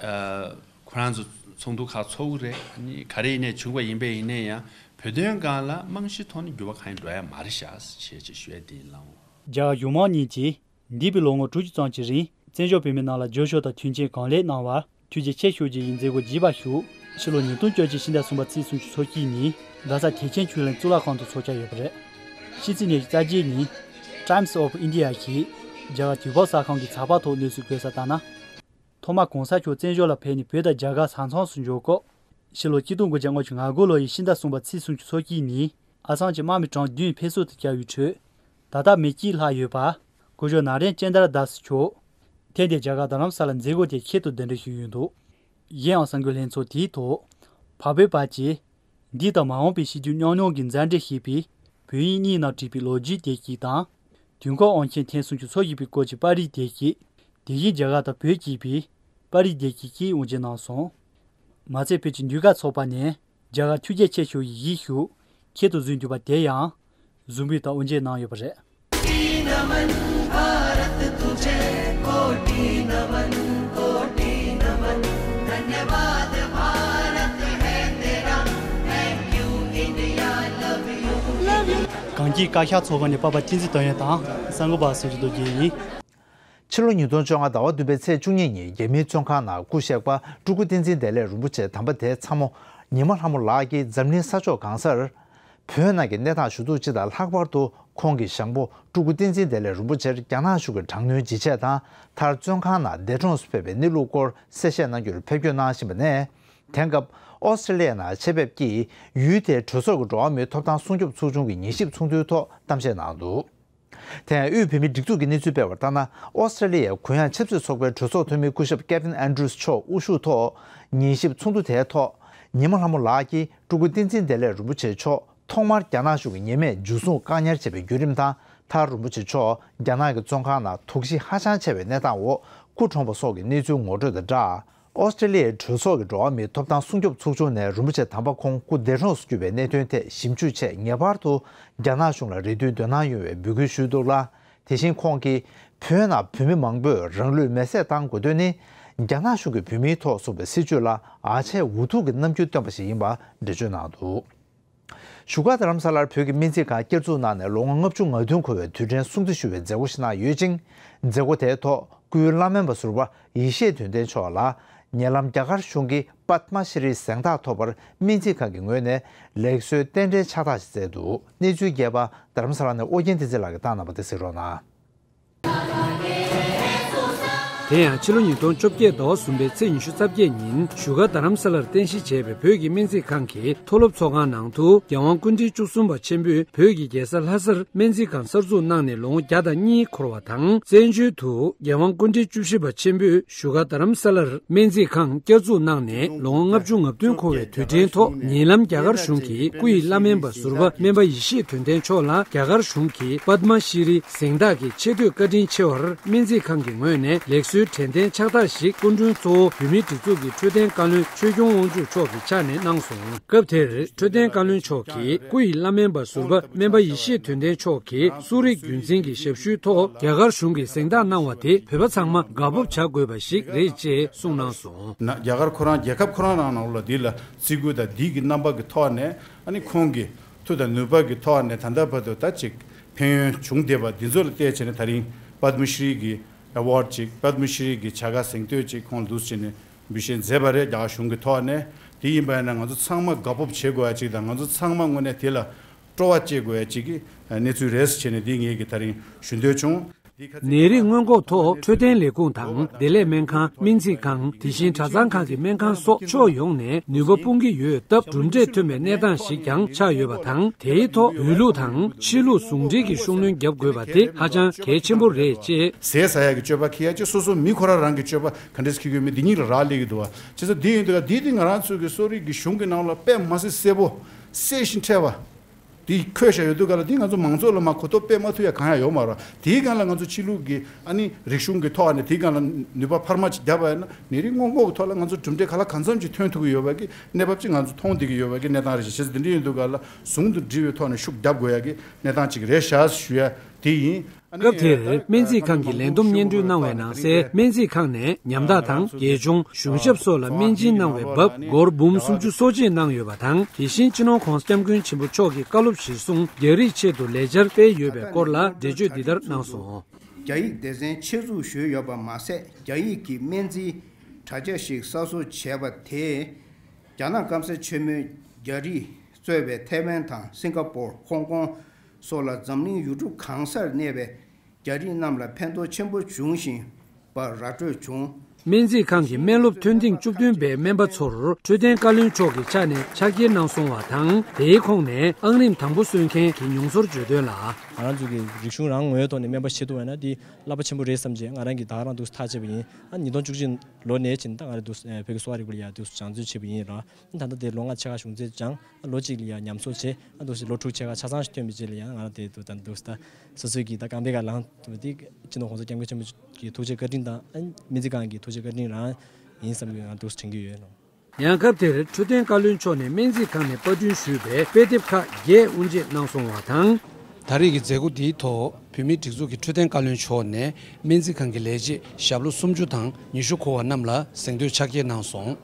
ཨ་ཁོ་རང་ཚོ་ ཚོགས་འདུ་ཁག་ཚོགས་ཀྱི་རེད། ཨ་ནི་ག་རེ་ཡིན་ནའི་བྱུང་བ་ཡིན་པས་ཡིན་ནའི་ཡང་བོད་དོན་སྒང་ལ་རྨང་གཞིའི་ཐོག་ནས་འགྱུར་བ་གང་ཡང་འགྲོ་ཡ་མ་རེད་ཤག་ཞེས་ཅིག་ཞུ་ཡ་དེ་ཡིན་ལགས། རྒྱ་གར་གཞུང་མང་གཉིས་ཀྱིས་འདས་པའི་ལོ་ངོ་དྲུག་ཅུ་ཙམ་གྱི་རིང་བཙན་བྱོལ་བོད་མིའི་ནང་ལ་རྒྱབ་སྐྱོར་དང་མཐུན་རྐྱེན་གང་ལེགས་གནང་བར་ཐུགས་རྗེ་ཆེ་ཞུ་རྒྱུ་ཡི་མཛད་སྒོ་བརྗེས་པ་ཞུ། ཕྱི་ལོ་ཉིས་སྟོང་བཅོ་གཅིག་ཕྱི་ཟླ་གསུམ་པ་ཚེས་སུམ་ཅུ་སོ་གཅིག་ཉིན་རྡ་ས་བདེ་ཆེན་ཆོས་གླིང་གཙུག་ལག་ཁང་དུ་འཚོགས་འཆར་ཡོད་པ་རེད། ཕྱི་ཚེས་ཉི་ཤུ་རྩ་བརྒྱད་ཉིན་Times of India གིས་རྒྱ་གར་དུས་བབ་གསར་ཁང་གི་ཚགས་པར་ཐོག་གནས་ཚུལ་བཀོད་གསལ་ལྟར་ན། ཐོག་མར་གོང་ས་མཆོག་བཙན་བྱོལ་ལ་ཕེབས་ནས་བོད་དང་རྒྱ་གར་ས་མཚམས་སུ་འབྱོར་སྐབས། ཕྱི་ལོ་ཆིག་སྟོང་དགུ་བརྒྱ་ལྔ་བཅུ་ང་དགུ་ལོ་ཡི་ཕྱི་ཟླ་གསུམ་པ་ཚེས་སུམ་ཅུ་སོ་གཅིག་ཉིན་ཨ་སམ་གྱི་དམག་མི་གྲངས་བདུན་ཕེབས་བསུ་དུ་བཅར་བའི་ཁྲོད། ད་ལྟ་མི་གཅིག་ལྷག་ཡོད་པ། སྐུ་ཞབས་ན་རེན་ཅན་དར་དཱ་སི་མཆོག་ཐེངས་འདིའི་རྒྱ་གར་རྡ་རམ་ས་ལ་མཛད་སྒོ་དེ་ཁྱད་དུ་གདན་འདྲེན་ཞུས་ཡོད་འདུག་གཞན་ཡང་གསར་འགོད་ལྷན་ཚོགས་དེའི་ཐོག་བག་བོད་བར་གྱི་འདི་དང་མ་འོངས་པའི་གཤིས་རྒྱུད་རྙོག་གླེང་གི་མཛའ་འབྲེལ་ཞེས་པའི་བོད་དབྱིན་གཉིས་ནང་བྲིས་པའི་ལོ་རྒྱུས་དེབ་ཅིག་དང་། དུས་འཁོར་དབང་ཆེན་ཐེངས་སུམ་ཅུ་སོ་བཞི་པའི་སྐོར་གྱི་པར་རིས་དེབ་ཅིག་དེ་བཞིན་རྒྱ་གར་དང་བོད་ཀྱི་པའི་པར་རིས་དེབ་ཅིག་བཅས་དབུ་འབྱེད་གནང་སོང་། མ་ཚད་བོད་ཀྱི་ཟློས་གར་ཚོགས་པ་ནས་རྒྱ་གར་ཐུགས་རྗེ་ཆེ་ཞུ་ཡི་གཞིས་བཞུགས་ཁྱད་དུ་བཟུང་འདུག་པ་དེ་ཡང་གཟུགས་འབུལ་དང་དབུ་འབྱེད་གནང་ཡོད་པ་རེད། གངས་སྐྱིད་བཀའ་ཤག་ཚོགས་ཁང་ནས་པ་པ་བསྟན་འཛིན་དོན་ཡོད་དང་གསར་འགོད་པ་སུ་ཇི་རྡོ་རྗེ་ཡིན། ཕྱི་ལོ་ཉིས་སྟོང་བཅོ་ལྔ་ཟླ་བ་བདུན་པའི་ཚེས་བཅུ་གཉིས་ཉིན་རྒྱ་མིའི་བཙོན་ཁང་ནང་སྐུ་གཤེགས་པ་སྤྲུལ་སྐུ་བསྟན་འཛིན་བདེ་ལེགས་རིན་པོ་ཆེ་དམ་པ་དེ་ཚ་མོ་ཉི་མ་ལྷ་མོ་ལགས་ཀྱིས་འཛམ་གླིང་ས་ཕྱོགས་གང་སར། བོད་ནང་གི་གནས་སྟངས་ཞུ་གཏུག་སྤྱི་དང་ལྷག་པར་དུ་ཁོང་གི་ཞང་པོ་སྤྲུལ་སྐུ་བསྟན་འཛིན་བདེ་ལེགས་རིན་པོ་ཆེར་རྒྱ་ནག་གཞུང་གི་དྲག་གནོན་ཇི་བྱས་དང་མཐར་བཙོན་ཁང་ནང་འདས་གྲོངས་སུ་ཕེབས་པའི་གནས་ལུགས་སྐོར་གསལ་བཤད་གནང་རྒྱུར་ཕེབས་སྐྱོད་གནང་བཞིན་པ་ནས། དེང་སྐབས་ཨོ་སི་ཀྲི་ལི་ཡའི་ནང་ཆེད་ཕེབས་ཀྱིས་ཡུལ་དེའི་གྲོས་ཚོགས་ཀྱི་འགྲོ་བ་མིའི་ཐོབ་ཐང་སྲུང་སྐྱོབ་ཚོགས་ཆུང་གི་ཉན་ཞིབ་ཚོགས་འདུའི་ཐོག་གཏམ་བཤད་གནང་འདུག་དེ་ཡང་དབུས་བོད་མིའི་སྒྲིག་འཛུགས་ཀྱི་གནས་ཚུལ་སྤེལ་བར་ལྟར་ན། ཨོ་སི་ཀྲི་ལི་ཡའི་གུ་ཡངས་ཆབ་སྲིད་ཚོགས་པའི་གྲོས་ཚོགས་འཐུས་མི་སྐུ་ཞབས་ཀེ་ཕིན་ཨན་ཌྲུས་མཆོག་དབུ་བཞུགས་ཐོག་ཉན་ཞིབ་ཚོགས་འདུ་དེའི་ཐོག་ཉི་མ་ལྷ་མོ་ལགས་ཀྱིས་སྤྲུལ་སྐུ་བསྟན་འཛིན་བདེ་ལེགས་རིན་པོ་ཆེ་མཆོག་ཐོག་མར་རྒྱ་ནག་གཞུང་གིས་ཉེས་མེད་འཇུ་བཟུང་བཀག་ཉར་བྱས་པའི་བརྒྱུད་རིམ་དང་། མཐར་རིན་པོ་ཆེ་མཆོག་རྒྱ་ནག་གི་བཙོན་ཁང་ནང་དོགས་གཞི་ཧ་ཅང་ཆེ་བའི་གནས་སྟངས་འོག་སྐུ་གྲོངས་པ་སོགས་ཀྱི་གནས་ཚུལ་ངོ་སྤྲོད་དང་སྦྲགས། ཨོ་སི་ཀྲི་ལི་ཡའི་གྲོས་ཚོགས་ཀྱི་འགྲོ་བ་མིའི་ཐོབ་ཐང་སྲུང་སྐྱོབ་ཚོགས་ཆུང་ནས་རིན་པོ་ཆེ་དམ་པ་ཁོང་སྐུ་འདས་གྲོངས་སུ་གྱུར་པའི་གནད་དོན་ཐད་ཞིབ་འཇུག་ཆེད་ངེས་པར་དུ་རྒྱ་ནག་གཞུང་ལ་རེ་ལྟོས་འདོན་གནང་ཡོང་བའི་འབོད་སྐུལ་ཞུས་འདུག་ལ། དེ་བཞིན་ཁོང་གིས་བོད་ནང་བོད་མི་མང་པོས་རང་ལུས་མེར་སྲེག་བཏང་དགོས་དོན་ནི། རྒྱ་ནག་གཞུང་གིས་བོད་མིའི་ཐོག་བཙུགས་པའི་སྲིད་བྱུས་ལ་ཨ་ཆད་འུ་ཐུག་གི་རྣམ་འགྱུར་སྟོན་པ་ཞིག་ཡིན་པ་འགྲེལ་བརྗོད་གནང་འདུག་བཞུགས་སྒར་རྡ་རམ་ས་ལར་བོད་ཀྱི་སྨན་རྩིས་ཁང་བསྐྱར་འཛུགས་གནང་ནས་ལོ་ངོ་ལྔ་བཅུ་ང་བདུན་འཁོར་བའི་དུས་དྲན་སྲུང་བརྩི་ཞུ་བའི་མཛད་སྒོ་ཞིག་གནང་ཡོད་ཅིང་། མཛད་སྒོ་དེའི་ཐོག་སྐུའི་བླ་སྨན་པ་ཟུར་པ་ཡེ་ཤེས་དོན་ལྡན་མཆོག་ལ་ཉེ་ལམ་རྒྱ་གར་གཞུང་གིས་པདྨ་ཤྲི་གཟེངས་རྟགས་ཐོབ་པར་སྨན་རྩིས་ཁང་གི་ངོས་ནས་ལེགས་གསོའི་རྟེན་འབྲེལ་ཕྱག་རྟགས་ཤིག་བསྩལ་འདུག་གནས་ཚུལ་རྒྱས་པ་རྡ་རམ་ས་ལ་ནས་ཨོ་རྒྱན་བསྟན་འཛིན་ལགས་ཀྱིས་བཏང་གནང་བ་དེ་གཟིགས་རོགས་གནང་། དེ་ཡང་ཕྱི་ལོ་ཉིས་སྟོང་བཅོ་བརྒྱད་ཟླ་བ་གསུམ་པའི་ཚེས་ཉི་ཤུ་རྩ་བརྒྱད་ཉིན་བཞུགས་སྒར་རྡ་རམ་ས་ལར་རྟེན་གཞི་བྱས་པའི་བོད་ཀྱི་སྨན་རྩིས་ཁང་གི་མཐོ་སློབ་ཚོགས་ཁང་ནང་དུ་རྒྱལ་དབང་སྐུ་ཕྲེང་བཅུ་གསུམ་པ་ཆེན་པོས་བོད་ཀྱི་རྒྱལ་ས་ལྷ་སར་སྨན་རྩིས་ཁང་གསར་འཛུགས་གནང་ནས་ལོ་ངོ་བརྒྱ་དང་གཉིས་འཁོར་བ་དང་། བཙན་བྱོལ་དུ་རྒྱལ་དབང་སྐུ་ཕྲེང་བཅུ་བཞི་པ་ཆེན་པོས་བཞུགས་སྒར་རྡ་རམ་ས་ལར་སྨན་རྩིས་ཁང་བསྐྱར་འཛུགས་གནང་ནས་ལོ་ངོ་ལྔ་བཅུ་ང་བདུན་འཁོར་བའི་དུས་དྲན་ཐོག་ཉེ་ལམ་རྒྱ་གར་གཞུང་གིས་སྐུ་ཡི་བླ་སྨན་པ་ཟུར་པ་སྨན་པ་ཡེ་ཤེས་དོན་ལྡན་མཆོག་ལ་རྒྱ་གར་གཞུང་གི་པདྨ་ཤྲི་གཟེངས་རྟགས་ཀྱི་ཆེ་བསྟོད་བཀའ་དྲིན་ཆེ་བར་སྨན་རྩིས་ཁང་གི་ངོས་ནས་ལེགས་གསོའི་དྲན་རྟེན་ཕྱག་རྟགས་ཤིག་སྐུ་མགྲོན་གཙོ་བོ་བོད་མིའི་སྒྲིག་འཛུགས་ཀྱི་འཕྲོད་བསྟེན་བཀའ་བློན་ཆོས་སྐྱོང་དབང་ཕྱུག་མཆོག་གི་ཕྱག་ནས་གནང་སོང་། སྐབས་དེར་འཕྲོད་བསྟེན་བཀའ་བློན་མཆོག་གིས་སྐུ་ཡི་བླ་སྨན་པ་ཟུར་པ་སྨན་པ་ཡེ་ཤེས་དོན་ལྡན་མཆོག་གིས་གསོ་རིག་རྒྱུན་འཛིན་གྱི་ཞབས་ཞུའི་ཐོག་རྒྱ་གར་གཞུང་གིས་གཟེངས་རྟགས་གནང་བ་དེ་བོད་པ་ཚང་མ་དགའ་སྤོབས་བྱ་དགོས་པ་ཞིག་རེད་ཅེས་གསུངས་གནང་སོང་། ན་རྒྱ་གར་ཁོ་རང་རྒྱལ་ཁབ་ཁོ་རང་རང་ནང་ལ་འདི་ལ་བརྩི་བཀུར་དང་འདི་གི་རྣམ་པ་གི་ཐོག་ནས་ཨ་ནི་ཁོང་གི་མཐུ་དང་ནུས་པ་གི་ཐོག་ནས་ད་ལྟ་བར་དུ་ད་ཅིག་ཕན་ཡོན་བྱུང་བསྡད་པ་འདི་ཚོ་ལ་བལྟས་བྱས་ནས་ད་རིང་པདྨ་ཤྲི་གི་ཨེ་ཝཱཌ་ཅིག་པདྨ་ཤྲི་གི་བྱ་དགའ་གཟེངས་བསྟོད་ཅིག་ཁོང་ལ་འདུག་བྱས་ནས་འབུལ་བཞེས་མཛད་པ་རེད། རྒྱ་གར་གཞུང་གི་ཐོག་ནས། དེ་ཡིན་པ་ཡིན་ན་ང་ཚོ་ཚང་མ་དགའ་སྤོབས་བྱེད་དགོས་ཡ་ཅིག་དང་ང་ཚོ་ཚང་མ་དངོས་གནས་དེ་ལ་སྤྲོ་བ་སྐྱེ་དགོས་ཡ་ཅིག་གི་གནས་ཚུལ་རེད་ཟེར་བྱས་ནས་འདི་ངེད་ཀྱིས་ད་རིང་ཞུ་འདོད་བྱུང་། ནད་རིགས་སྔོན་འགོག་ཐོག་འཕྲོད་བསྟེན་ལས་ཁུངས་དང་བདེ་ལེགས་སྨན་ཁང་སྨན་རྩིས་ཁང་དེ་བཞིན་གྲྭ་ཚང་ཁག་གི་སྨན་ཁང་སོགས་ཕྱོགས་ཡོངས་ནས་ནུས་པ་སྤུངས་ཀྱི་ཡོད་སྟབས་གྲུབ་འབྲས་ཐོན་པའི་གནས་སྟངས་ཤིག་ཀྱང་ཆགས་ཡོད་པ་དང་། དེའི་ཐོག་བོད་ལུགས་དང་ཕྱི་ལུགས་ཟུང་འབྲེལ་གྱིས་ཤུགས་སྣོན་རྒྱབ་དགོས་པ་དེ་ཧ་ཅང་གལ་ཆེན་པོ་རེད་ཅེས། ཟས་ཟ་ཡག་གི་སྤྱོད་པ་འཁྱེར་ཡག་ཅིག་སོ་སོ་མི་ཁོ་རང་རང་གི་སྤྱོད་པ་ག་འདྲས་འཁྱེར་དགོས་མིན་འདི་གཉིས་ལ་རག་ལས་ཀྱི་འདུག་བ། བྱས་ཙང་འདི་ཡིན་དུས་ཀ་འདི་འདི་ང་རང་ཚོའི་གི་གསོ་རིག་གི་གཞུང་གི་ནང་ལ་དཔེ་མ་སྲིད་གསལ་པོ་གསལ་ཞིང་ཕྲ་བ་འདི་འཁོད་བཞག་ཡོད་དུས་ཀ་ལ་འདི་ང་ཚོ་མང་ཚོགས་ལ་མ་གོ་རྟོགས་སྤེལ་མ་ཐུབ་ཡ་གང་ཡང་ཡོད་མ་རེད། དེའི་སྒང་ལ་ང་ཚོ་ཕྱི་ལུགས་ཀྱི་ཨ་ནི་རིག་གཞུང་གི་ཐོག་ནས་དེའི་སྒང་ལ་ནུས་པ་འཕར་མ་ཅིག་བརྒྱབ་པ་ཡིན་ན་ནད་རིགས་སྔོན་འགོག་གི་ཐོག་ལ་ང་ཚོ་གྲུབ་འབྲས་ག་ལ་གང་འཚམ་ཅིག་ཐོན་ཐུབ་ཀྱི་ཡོད་པ་གི་གནས་བབ་ཅིག་ང་ཚོ་མཐོང་བསྡད་ཀྱི་ཡོད་པ་གི་གནས་སྟངས་རེད་ཤག་བྱས་ཙང་འདི་འདྲ་ཡིན་དུས་ཀ་ལ་ཟུང་དུ་འབྲེལ་བའི་ཐོག་ནས་ཤུགས་རྒྱབ་དགོས་ཡ་གི་གནས་སྟངས་ཅིག་རེད་ཤག་ཞུ་ཡ། དེ་ཡིན། སྐབས་དེར་སྨན་རྩིས་ཁང་གི་ལས་བསྡོམས་སྙན་སྒྲོན་གནང་བའི་ནང་གསལ། སྨན་རྩིས་ཁང་ནས་ཉམ་ཐག་དང་རྒས་གཅུང་། གཞུང་ཞབས་སོགས་ལ་སྨན་སྦྱིན་གནང་བའི་འབབ་སྒོར་འབུམ་སུམ་ཅུ་སོ་གཅིག་གནང་ཡོད་པ་དང་། དེ་བཞིན་སྤྱི་ནོར་༧གོང་ས་༧སྐྱབས་མགོན་ཆེན་པོ་མཆོག་གི་བཀའ་སློབ་གཞིར་བཟུང་རྒྱ་རིགས་ཆེད་དུ་ལས་འཆར་སྤེལ་ཡོད་པའི་སྐོར་ལ་འགྲེལ་བརྗོད་འདི་ལྟར་གནང་སོང་། རྒྱ་ཡིག་སྡེ་ཚན་ཆེད་འཛུགས་ཞུས་ཡོད་པ་མ་ཟད། རྒྱ་ཡིག་གི་སྨན་རྩིས་དྲ་རྒྱ་ཞིག་གསར་བཟོ་བྱས་པ་དེས། རྒྱ་ནག་སྐམ་ས་ཆེན་མོའི་རྒྱ་རིགས་གཙོས་པའི་ཐའེ་ཝན་དང་སིང་ག་པོར། ཧོང་ཀོང་སོགས་ལ་འཛམ་གླིང་ཡུལ་གྲུ་གང་སར་གནས་པའི་རྒྱ་རིགས་རྣམས་ལ་ཕན་ཐོགས་ཆེན་པོ་འབྱུང་བཞིན་པ་ར་སྤྲོད་བྱུང་། སྨན་རྩིས་ཁང་གི་སྨན་སློབ་ཐོན་ཐེངས་བཅུ་བདུན་པའི་སྨན་པ་ཚོར་འཕྲོད་བསྟེན་བཀའ་བློན་མཆོག་གི་ཕྱག་ནས་ཕྱག་འཁྱེར་གནང་སོང་བ་དང་། དེའི་ཁོངས་ནས་ཨང་རིམ་དང་པོ་སོན་མཁན་གྱི་མྱོང་ཚོར་བརྗོད་དོན་ལ། ང་རང་ཚོ་གི་རིག་གཞུང་རང་ངོས་ཐོག་ནས་སྨན་པ་བྱེད་ཐུབ་པ་ན་དེ་རླབས་པོ་ཆེན་པོ་རེད་བསམ་བྱས། ང་རང་གིས་ད་ག་རང་འདུག་ཐག་བཅད་པ་ཡིན། ཨ་ཉིས་སྟོང་བཅུ་གཅིག་ལོ་ནས་བྱས་ད་ང་རང་འདུག་བོད་ཀྱི་གསོ་བ་རིག་པ་ལ་ཡ་འདུག་སྦྱང་བརྩོན་བྱས་པ་ཡིན་ར། ད་ལྟ་དེ་ལོ་ལྔ་ཕྱེད་ཀ་གཞུང་བཙན་སྦྱངས། ལོ་གཅིག་ལ་ཡ་ཉམས་གསོ་བྱས། ཨ་འདུག་ལོ་དྲུག་ཕྱེད་ཀ་ཆ་ཚང་ཞིག་ཐོན་པའི་རྗེས་ལ་ཡ་ང་རང་དེ་འདུག་ད་འདུག་ད་སོ་སོའི་གི་ད་རྐང་པའི་ཁ་ལངས་ཐུབ་པ་དེ་སྤྱི་ནོར་༧གོང་ས་༧སྐྱབས་མགོན་ཆེན་པོ་གི་ཐུགས་རྗེ་བཀའ་དྲིན་དང་། ཨ་སྨན་རྩིས་ཁང་གི་ཐུགས་རྗེ་བཀའ་དྲིན་རང་ཡིན་བསམ་གི་ང་འདུག་དྲན་གྱི་ཡོད་ལགས། ཡང་སྐབས་དེར་འཕྲོད་བསྟེན་བཀའ་བློན་མཆོག་ནས་སྨན་རྩིས་ཁང་ནས་པར་སྐྲུན་ཞུས་པའི་དཔེ་དེབ་ཁག་བརྒྱད་དབུ་འབྱེད་གནང་སོང་བ་དང་། ད་རེས་ཀྱི་མཛད་སྒོ་འདིའི་ཐོག་བོད་མིའི་སྒྲིག་འཛུགས་ཀྱི་འཕྲོད་བསྟེན་བཀའ་བློན་མཆོག་ནས་སྨན་རྩིས་ཁང་གི་ལས་བྱེད་ཞབས་ལོ་སུམ་ཅུ་དང་ཉི་ཤུ་འཁོར་བ་རྣམས་ལ་གཟེངས་བསྟོད་ཕྱག་འཁྱེར་གནང་སོང་།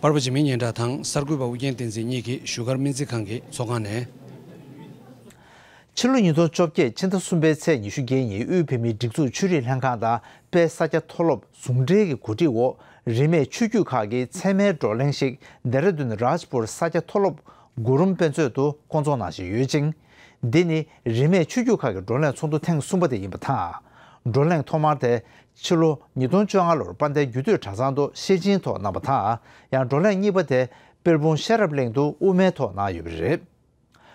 པར་པ་འཇིགས་མེད་སྙན་གྲགས་དང་གསར་འགོད་པ་ཨུ་རྒྱན་བསྟན་འཛིན་གཉིས་ཀྱིས་བཞུགས་སྒར་སྨན་རྩིས་ཁང་གི་ཚོགས་ཁང་ནས། ཕྱི་ལོ་ཉིས་སྟོང་བཅོ་བརྒྱད་ཕྱི་ཟླ་གསུམ་པའི་ཚེས་ཉི་ཤུ་བརྒྱད་ཉིན་དབུས་བོད་མིའི་སྒྲིག་འཛུགས་ཆོས་རིག་ལྷན་ཁང་དང་དཔལ་ས་སྐྱ་མཐོ་སློབ་ཟུང་འབྲེལ་གྱི་གོ་སྒྲིག་འོག་རིན་མེད་ཆོས་བརྒྱུད་ཁག་གི་མཚན་སྨད་བགྲོ་གླེང་ཞིག་ལྡེ་ར་ལྡུན་རཱཇ་པུར་ས་སྐྱ་མཐོ་སློབ་གུ་རུམ་དཔེ་མཛོད་དུ་བསྐོང་ཚོགས་གནང་བཞིན་ཡོད་ཅིང་། འདི་ནི་རིན་མེད་ཆོས་བརྒྱུད་ཁག་གི་བགྲོ་གླེང་ཚོགས་འདུ་ཐེངས་གསུམ་པ་དེ་ཡིན་པ་དང་། བགྲོ་གླེང་ཐོག་མར་དེ་ཕྱི་ལོ་ཉིས་སྟོང་བཅོ་ལྔ་ལོར་དཔལ་ལྡན་རྒྱུད་སྟོད་གྲྭ་ཚང་དུ་ཤེར་ཕྱིན་ཐོག་གནང་བ་དང་། ཡང་བགྲོ་གླེང་གཉིས་པ་དེ་དཔལ་སྤུངས་ཤེས་རབ་གླིང་དུ་དབུ་མའི་ཐོག་གནང་ཡོད་པ་རེད།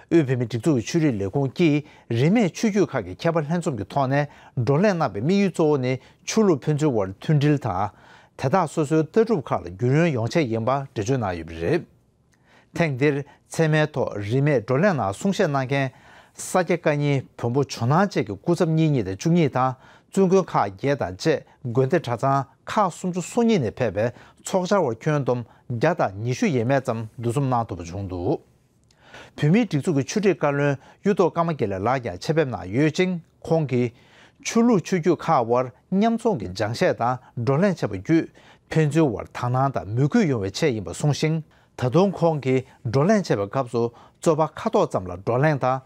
དབུས་བོད་མིའི་སྒྲིག་འཛུགས་ཀྱི་ཆོས་རིག་ལས་ཁུངས་ཀྱིས་རིན་མེད་ཆོས་བརྒྱུད་ཁག་གི་མཁས་པ་ལྷན་འཛོམས་ཀྱི་ཐོག་ནས་བགྲོ་གླེང་གནང་བའི་དམིགས་ཡུལ་གཙོ་བོ་ནི་ཆོས་ལུགས་ཕན་ཚུན་དབར་མཐུན་སྒྲིལ་དང་། དེ་དག་སོ་སོའི་ལྟ་གྲུབ་ཁག་ལ་རྒྱུས་ལོན་ཡོང་ཆེད་ཡིན་པ་འགྲེལ་བརྗོད་གནང་ཡོད་པ་རེད། ཐེངས་འདིར་མཚན་སྨད་ཐོག་རིན་མེད་བགྲོ་གླེང་ནང་གསུང་བཤད་གནང་མཁན་ས་སྐྱ་བཀའ་རྙིང་བོན་པོ་ཇོ་ནང་བཅས་ཀྱི་སྐུ་ཚབ་གཉིས་གཉིས་དང་བཅུ་གཉིས་དང་བཙུན་དགོན་ཁག་བརྒྱད་དང་བཅས་དགོན་སྡེ་གྲྭ་ཚང་ཁག་སུམ་ཅུ་སོ་གཉིས་ནས་ཕེབས་པའི་ཚོགས་བཅར་བ་ཁྱོན་བསྡོམས་བརྒྱ་དང་ཉི་ཤུ་ཡས་མས་ཙམ་འདུ་འཛོམས་གནང་ཐུབ་པ་བྱུང་འདུག་བོད་མིའི་སྒྲིག་འཛུགས་ཀྱི་ཆོས་རིག་བཀའ་བློན་གཡུ་ཐོག་ཀརྨ་དགེ་ལེགས་ལགས་ཀྱང་ཆེད་ཕེབས་གནང་ཡོད་ཅིང་། ཁོང་གིས་ཆོས་ལུགས་ཆོས་བརྒྱུད་ཁག་དབར་མཉམ་འཛོམས་ཀྱི་སྦྱང་བཤད་དང་བགྲོ་གླེང་བྱས་པ་བརྒྱུད་ཕན་ཚུན་དབར་དག་སྣང་དང་མོས་གུས་ཡོང་བའི་ཆེད་ཡིན་པ་གསུངས་ཤིང་། ད་དུང་ཁོང་གིས་བགྲོ་གླེང་བྱེད་པའི་སྐབས་སུ་རྩོད་པ་ཁ་ཐོག་ཙམ་ལ་བགྲོ་གླེང་དང་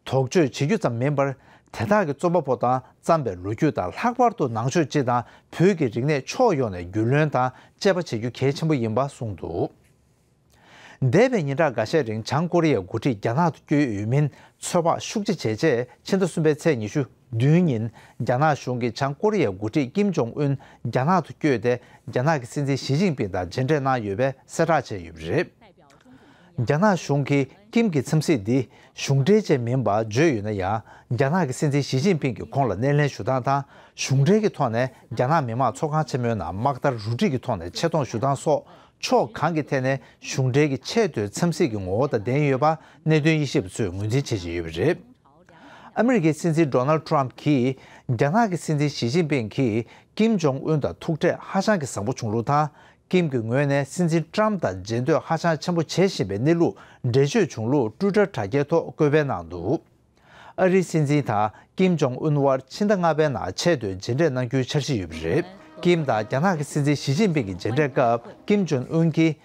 དོགས་གཅོད་བྱེད་རྒྱུ་ཙམ་མིན་པར། དེ་དག་གི་རྩོད་པ་པོ་དང་བརྩམས་པའི་ལོ་རྒྱུས་དང་། ལྷག་པར་དུ་ནང་ཆོས་སྤྱི་དང་བོད་ཀྱི་རིག་གནས་ཕྱོགས་ཡོངས་ནས་རྒྱུས་ལོན་དང་དཔྱད་པ་བྱེད་རྒྱུ་གལ་ཆེན་པོ་ཡིན་པ་གསུངས་འདུག་འདས་པའི་ཉིན་གྲངས་འགའ་ཤས་རིང་བྱང་ཀོ་རི་ཡའི་འགོ་ཁྲིད་རྒྱ་ནག་ཏུ་བསྐྱོད་ཡོད་མིན་ཚོད་དཔག་ཤུགས་ཆེ་བྱས་རྗེས། ཕྱི་ཟླ་གསུམ་པའི་ཚེས་ཉི་ཤུ་བདུན་ཉིན་རྒྱ་ནག་གཞུང་གིས་བྱང་ཀོ་རི་ཡའི་འགོ་ཁྲིད་ཀིམ་ཇོང་ཨུན་རྒྱ་ནག་ཏུ་བསྐྱོད་དེ། རྒྱ་ནག་གི་སྲིད་འཛིན་ཞི་ཅིན་ཕིང་དང་མཇལ་འཕྲད་གནང་ཡོད་པའི་གསལ་བསྒྲགས་བྱས་ཡོད་པ་རེད། རྒྱ་ནག་གཞུང་གིས་ཀིམ་གྱི་འཚམས་གཟིགས་འདི་གཞུང་འབྲེལ་ཅན་མིན་པ་བརྗོད་ཡོད་ན་ཡང་། རྒྱ་ནག་གི་སྲིད་འཛིན་ཞི་ཅིན་ཕིང་གིས་ཁོང་ལ་སྣེ་ལེན་ཞུ་སྟངས་དང་། གཞུང་འབྲེལ་གྱི་ཐོག་ནས་རྒྱ་ནག་མི་དམངས་ཚོགས་ཁང་ཆེན་མོའི་ནང་དམག་དར་རུ་སྒྲིག་གི་ཐོག་ནས་ཆེ་མཐོང་ཞུ་སྟངས་སོགས། ཕྱོགས་གང་གི་ཐད་ནས་གཞུང་འབྲེལ་གྱི་ཆེས་མཐོའི་འཚམས་གཟིགས་ཀྱི་ངོ་བོ་དང་ལྡན་ཡོད་པ་གནད་དོན་དབྱེ་ཞིབ་པ་ཚོས་ངོས་འཛིན་བྱེད་བཞིན་ཡོད་པ་རེད། ཨ་མི་རི་ཀའི་སྲིད་འཛིན་ཌོ་ནལ་ཊམ་གྱིས་རྒྱ་ནག་གི་སྲིད་འཛིན་ཞི་ཅིན་ཕིང་གིས་ཀིམ་ཇོང་ཨུན་དང་ཐུག་འཕྲད་ཧ་ཅང་གི་བཟང་པོ་བྱུང་ལུགས་དང་། ཀིམ་གྱི་ངོས་ནས་སྲིད་འཛིན་ཊམ་དང་མཇལ་འདོད་ཧ་ཅང་ཆེན་པོ་བྱེད་བཞིན་པའི་གནས་ལུགས་འགྲེལ་བརྗོད་བྱུང་ལུགས་ཊུའི་ཊར་དྲ་རྒྱའི་ཐོག་བཀོད་སྤེལ་གནང་འདུག་ཨ་རིའི་སྲིད་འཛིན་དང་ཀིམ་ཇོང་ཨུན་དབར་ཕྱི་ཟླ་ལྔ་པའི་ནང་ཆེད་དུ་མཇལ་འཕྲད་གནང་རྒྱུའི་འཆར་གཞི་ཡོད་པ་རེད། ཀིམ་དང་རྒྱ་ནག་གི་སྲིད་འཛིན་ཞི་ཅིན་ཕིང་གི་མཇལ་འཕྲད་སྐབས། ཀིམ་ཇོང་ཨུན་གྱིས་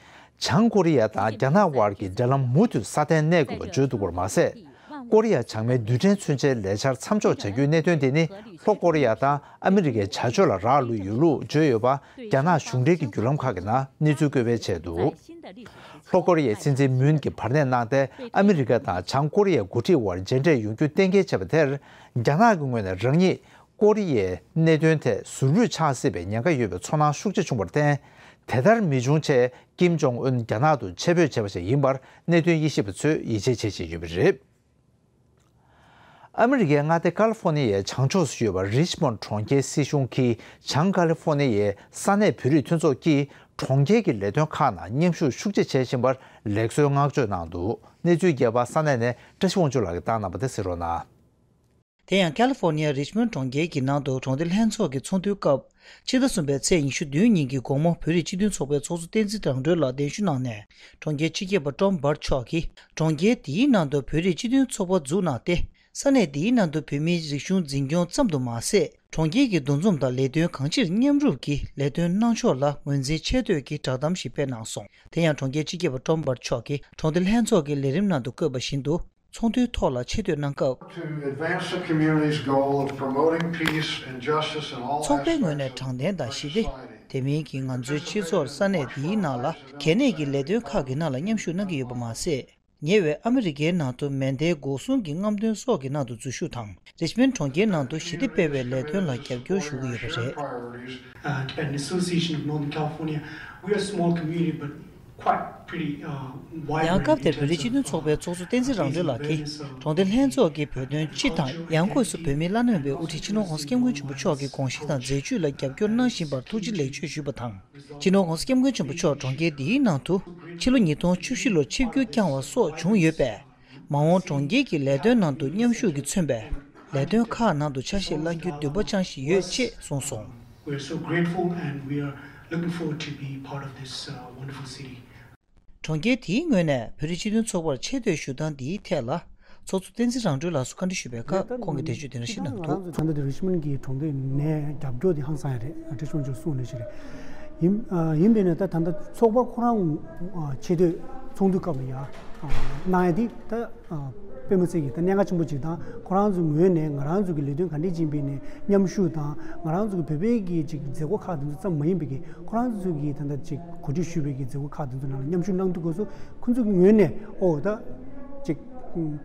བྱང་ཀོ་རི་ཡ་དང་རྒྱ་ནག་དབར་གྱི་འབྲེལ་ལམ་མུ་མཐུད་སྲ་བརྟན་གནས་དགོས་པ་བརྗོད་འདུག་པར་མ་ཟད། ཀོ་རི་ཡ་བྱང་མའི་རྡུལ་ཕྲན་མཚོན་ཆའི་ལས་འཆར་མཚམས་འཇོག་བྱ་རྒྱུའི་གནད་དོན་དེ་ནི། ལྷོ་ཀོ་རི་ཡ་དང་ཨ་མི་རི་ཀའི་བྱ་སྤྱོད་ལ་རག་ལུས་ཡོད་ལུགས་བརྗོད་ཡོད་པ། རྒྱ་ནག་གཞུང་འབྲེལ་གྱི་བརྒྱུད་ལམ་ཁག་གི་ནང་གནས་ཚུལ་བཀོད་སྤེལ་བྱས་འདུག་ལྷོ་ཀོ་རི་ཡའི་སྲིད་འཛིན་མུན་གྱིས་བར་གནས་གནང་སྟེ། ཨ་མི་རི་ཀ་དང་བྱང་ཀོ་རི་ཡའི་འགོ་ཁྲིད་དབར་མཇལ་འཕྲད་ཡོང་རྒྱུ་གཏན་འཁེལ་བྱས་པ་དེར། རྒྱ་ནག་གི་ངོས་ནས་རང་ཉིད་ཀོ་རི་ཡའི་གནད་དོན་ཐད་ཟུར་ཕུད་ཆགས་སྲིད་པའི་ཉེན་ཁ་ཡོད་པའི་ཚོར་སྣང་ཤུགས་ཆེ་བྱུང་བར་བརྟེན། དེ་ལྟར་མི་འབྱུང་ཆེད་ཀིམ་ཇོང་ཨུན་རྒྱ་ནག་ཏུ་ཆེད་ཕེབས་བྱས་པ་ཞིག་ཡིན་པར་གནད་དོན་དབྱེ་ཞིབ་པ་ཚོས་ཡིད་ཆེས་བྱེད་བཞིན་ཡོད་པ་རེད། ཨ་མི་རི་ཀའི་མངའ་སྡེ་ཀ་ལི་ཧྥོ་ནི་ཡའི་བྱང་ཕྱོགས་སུ་ཡོད་པ་རིཆ་མོན་ཌི་གྲོང་ཁྱེར་སྲིད་གཞུང་གིས་བྱང་ཀ་ལི་ཧྥོ་ནི་ཡའི་ས་གནས་བོད་རིགས་མཐུན་ཚོགས་ཀྱིས་གྲོང་ཁྱེར་གྱི་ལས་དོན་ཁག་ནང་མཉམ་ཞུགས་ཤུགས་ཆེ་བྱེད་བཞིན་པར་ལེགས་གསོའི་བསྔགས་བརྗོད་གནང་འདུག་གནས་ཚུལ་རྒྱས་པ་ས་གནས་ནས་བཀྲ་ཤིས་དབང་ཕྱུག་ལགས་ཀྱིས་བཏང་གནང་བ་དེ་གསན་རོགས་གནང་། དེ་ཡང་ཀ་ལི་ཧྥོར་ནི་ཡ་རིཆ་མོན་ཌི་གྲོང་ཁྱེར་གྱི་ནང་དུ་གྲོང་སྡེ་ལྷན་ཚོགས་ཀྱི་ཚོགས་འདུའི་སྐབས། ཕྱི་ཟླ་གསུམ་པའི་ཚེས་ཉི་ཤུ་བདུན་ཉིན་གྱི་དགོང་མོ་བོད་རིགས་སྤྱི་མཐུན་ཚོགས་པའི་ཚོགས་གཙོ་བསྟན་འཛིན་དྲང་སྒྲོལ་ལགས་གདན་ཞུ་གནང་ནས། གྲོང་ཁྱེར་སྤྱི་ཁྱབ་པ་ཀྲོམ་བྷར་མཆོག་གིས། གྲོང་ཁྱེར་དེའི་ནང་དུ་བོད་རིགས་སྤྱི་མཐུན་ཚོགས་པ་འཛུགས་གནང་སྟེ། ས་གནས་འདིའི་ནང་དུ་བོད་མིའི་རིག་གཞུང་འཛིན་སྐྱོང་ཙམ་དུ་མ་ཟད། གྲོང་ཁྱེར་གྱི་འདུ་འཛོམས་དང་ལས་དོན་གང་ཅིར་མཉམ་རུབ་ཀྱིས་ལས་དོན་གནང་ཕྱོགས་ལ་ངོས་འཛིན་ཆེ་བསྟོད་ཀྱི་བསྒྲགས་གཏམ་ཞིག་སྤེལ་གནང་སོང་། དེ་ཡང་གྲོང་ཁྱེར་སྤྱི་ཁྱབ་པ་ཀྲོམ་བྷར་མཆོག་གིས་གྲོང་སྡེ་ལྷན་ཚོགས་ཀྱི་ལས་རིམ་ནང་དུ་བཀོད་པ་བཞིན་དུ། ཚོགས་འདུའི་ཐོག་ལ་ཆེ་བསྟོད་གནང་སྐབས། To advance the community's goal of promoting peace and justice in all aspects of society. ཚོགས་པའི་ངོས་ནས་དྲང་བདེན་དང་ཞི་བདེ། དེ་མིན་གྱི་ང་ཚོའི་སྤྱི་ཚོགས་ས་གནས་འདིའི་ནང་ལ་གལ་གནད་ཀྱི་ལས་དོན་ཁག་གི་ནང་ལ་མཉམ་ཞུགས་གནང་གི་ཡོད་པ་མ་ཟད། ཉེ་བའི་ཨ་མི་རི་ཀའི་ནང་དུ་མེ་མདའི་འགོག་སྲུང་གི་རྔམ་སྟོན་སོགས་ཀྱི་ནང་དུ་འཛུལ་ཞུགས་དང་། རིཆ་མོན་གྲོང་ཁྱེར་ནང་དུ་ཞི་བདེ་སྤེལ་བའི་ལས་དོན་ལ་རྒྱབ་སྐྱོར་ཞུ་གི་ཡོད་པ་རེད། Uh, an association of Northern California. We're a small community, but quite pretty, uh, vibrant. ཡང་སྐབས་དེར་བོད་རིགས་སྤྱི་མཐུན་ཚོགས་པའི་ཚོགས་གཙོ་བསྟན་འཛིན་རང་གྲོལ་ལགས་ཀྱིས་གྲོང་སྡེ་ལྷན་ཚོགས་ཀྱིས་བོད་དོན་སྤྱི་དང་ཡང་སྒོས་སུ་བོད་མིའི་བླ་ན་མེད་པའི་དབུ་ཁྲིད་སྤྱི་ནོར་༸གོང་ས་༸སྐྱབས་མགོན་ཆེན་པོ་མཆོག་གི་དགོངས་གཞི་དང་མཛད་ཇུས་ལ་རྒྱབ་སྐྱོར་གནང་བཞིན་པར་ཐུགས་རྗེ་ལེགས་བརྗོད་ཞུས་པ་དང་། སྤྱི་ནོར་༸གོང་ས་༸སྐྱབས་མགོན་ཆེན་པོ་མཆོག་གྲོང་ཁྱེར་འདིའི་ནང་དུ་ཕྱི་ལོ་ཉིས་སྟོང་བཅུ་བཞི་ལོར་ཆིབས་བསྒྱུར་བསྐྱངས་བ་སོགས་བྱུང་ཡོད་པས། མ་འོངས་གྲོང་ཁྱེར་གྱི་ལས་དོན་ནང་དུ་མཉམ་ཞུགས་ཀྱིས་མཚོན་པའི་ལས་དོན་ཁག་ནང་དུ་ཆ་ཤས་བླང་རྒྱུའི་འདུན་པ་བཅངས་བཞིན་ཡོད་ཅེས་གསུངས་སོང་། We're so grateful and we are looking forward to be part of this, uh, wonderful city. གྲོང་ཁྱེར་དེའི་ངོས་ནས་བོད་རིགས་སྤྱི་མཐུན་ཚོགས་པར་ཆེ་བསྟོད་ཞུ་སྟངས་འདིའི་ཐད་ལ། ཚོགས་གཙོ་བསྟན་འཛིན་རང་གྲོལ་ལགས་སུ་བཀའ་འདྲི་ཞུས་པའི་སྐབས་ཁོང་གིས་འགྲེལ་བརྗོད་འདི་འདྲ་ཞིག་གནང་འདུག་ང་རང་ཚོ་ད་ལྟ་རི་ཆི་མོན་གྱི་གྲོང་སྡེ་ནས་རྒྱབ་སྐྱོར་དེ་ཧང་སང་ཡ་རེད། བཀྲ་ཤིས་དབང་ཕྱུག་གསུངས་ནས་ཞིག་རེད། ཡིན་ཨ་ཡིན་པས་ན་ད་ད་ལྟ་ཚོགས་པ་ཁོ་རང་ཨ་ཆེ་བསྟོད་ཚོགས་འདུ་སྐབས་ལ་ཡ་ཨ་གནང་ཡ་དེ་ད་ཨ་དཔེ་མི་སྲིད་ཀྱི་ད་གནད་འགག་ཆེན་པོ་ཅིག་དང་། ཁོ་རང་ཚོའི་ངོས་ནས་ང་རང་ཚོ་གི་ལས་དོན་ག་འདྲས་ཅིག་ཡིན་པའི་ནས་མཉམ་ཞུགས་དང་། ང་རང་ཚོ་གི་བོད་པའི་གི་ཅིག་མཛད་སྒོ་ཁག་དེ་ཚོ་ཙམ་མ་ཡིན་པའི་གི་ཁོ་རང་ཚོ་གི་ད་ལྟ་ཅིག་གོ་སྒྲིག་ཞུས་པའི་གི་མཛད་སྒོ་ཁག་དེ་ཚོ་ནང་ལ་མཉམ་ཞུགས་གནང་དུས་སྐབས་སུ་ཁོ་ཚོ་གི་ངོས་ནས་ཨོ་ད་ཅིག་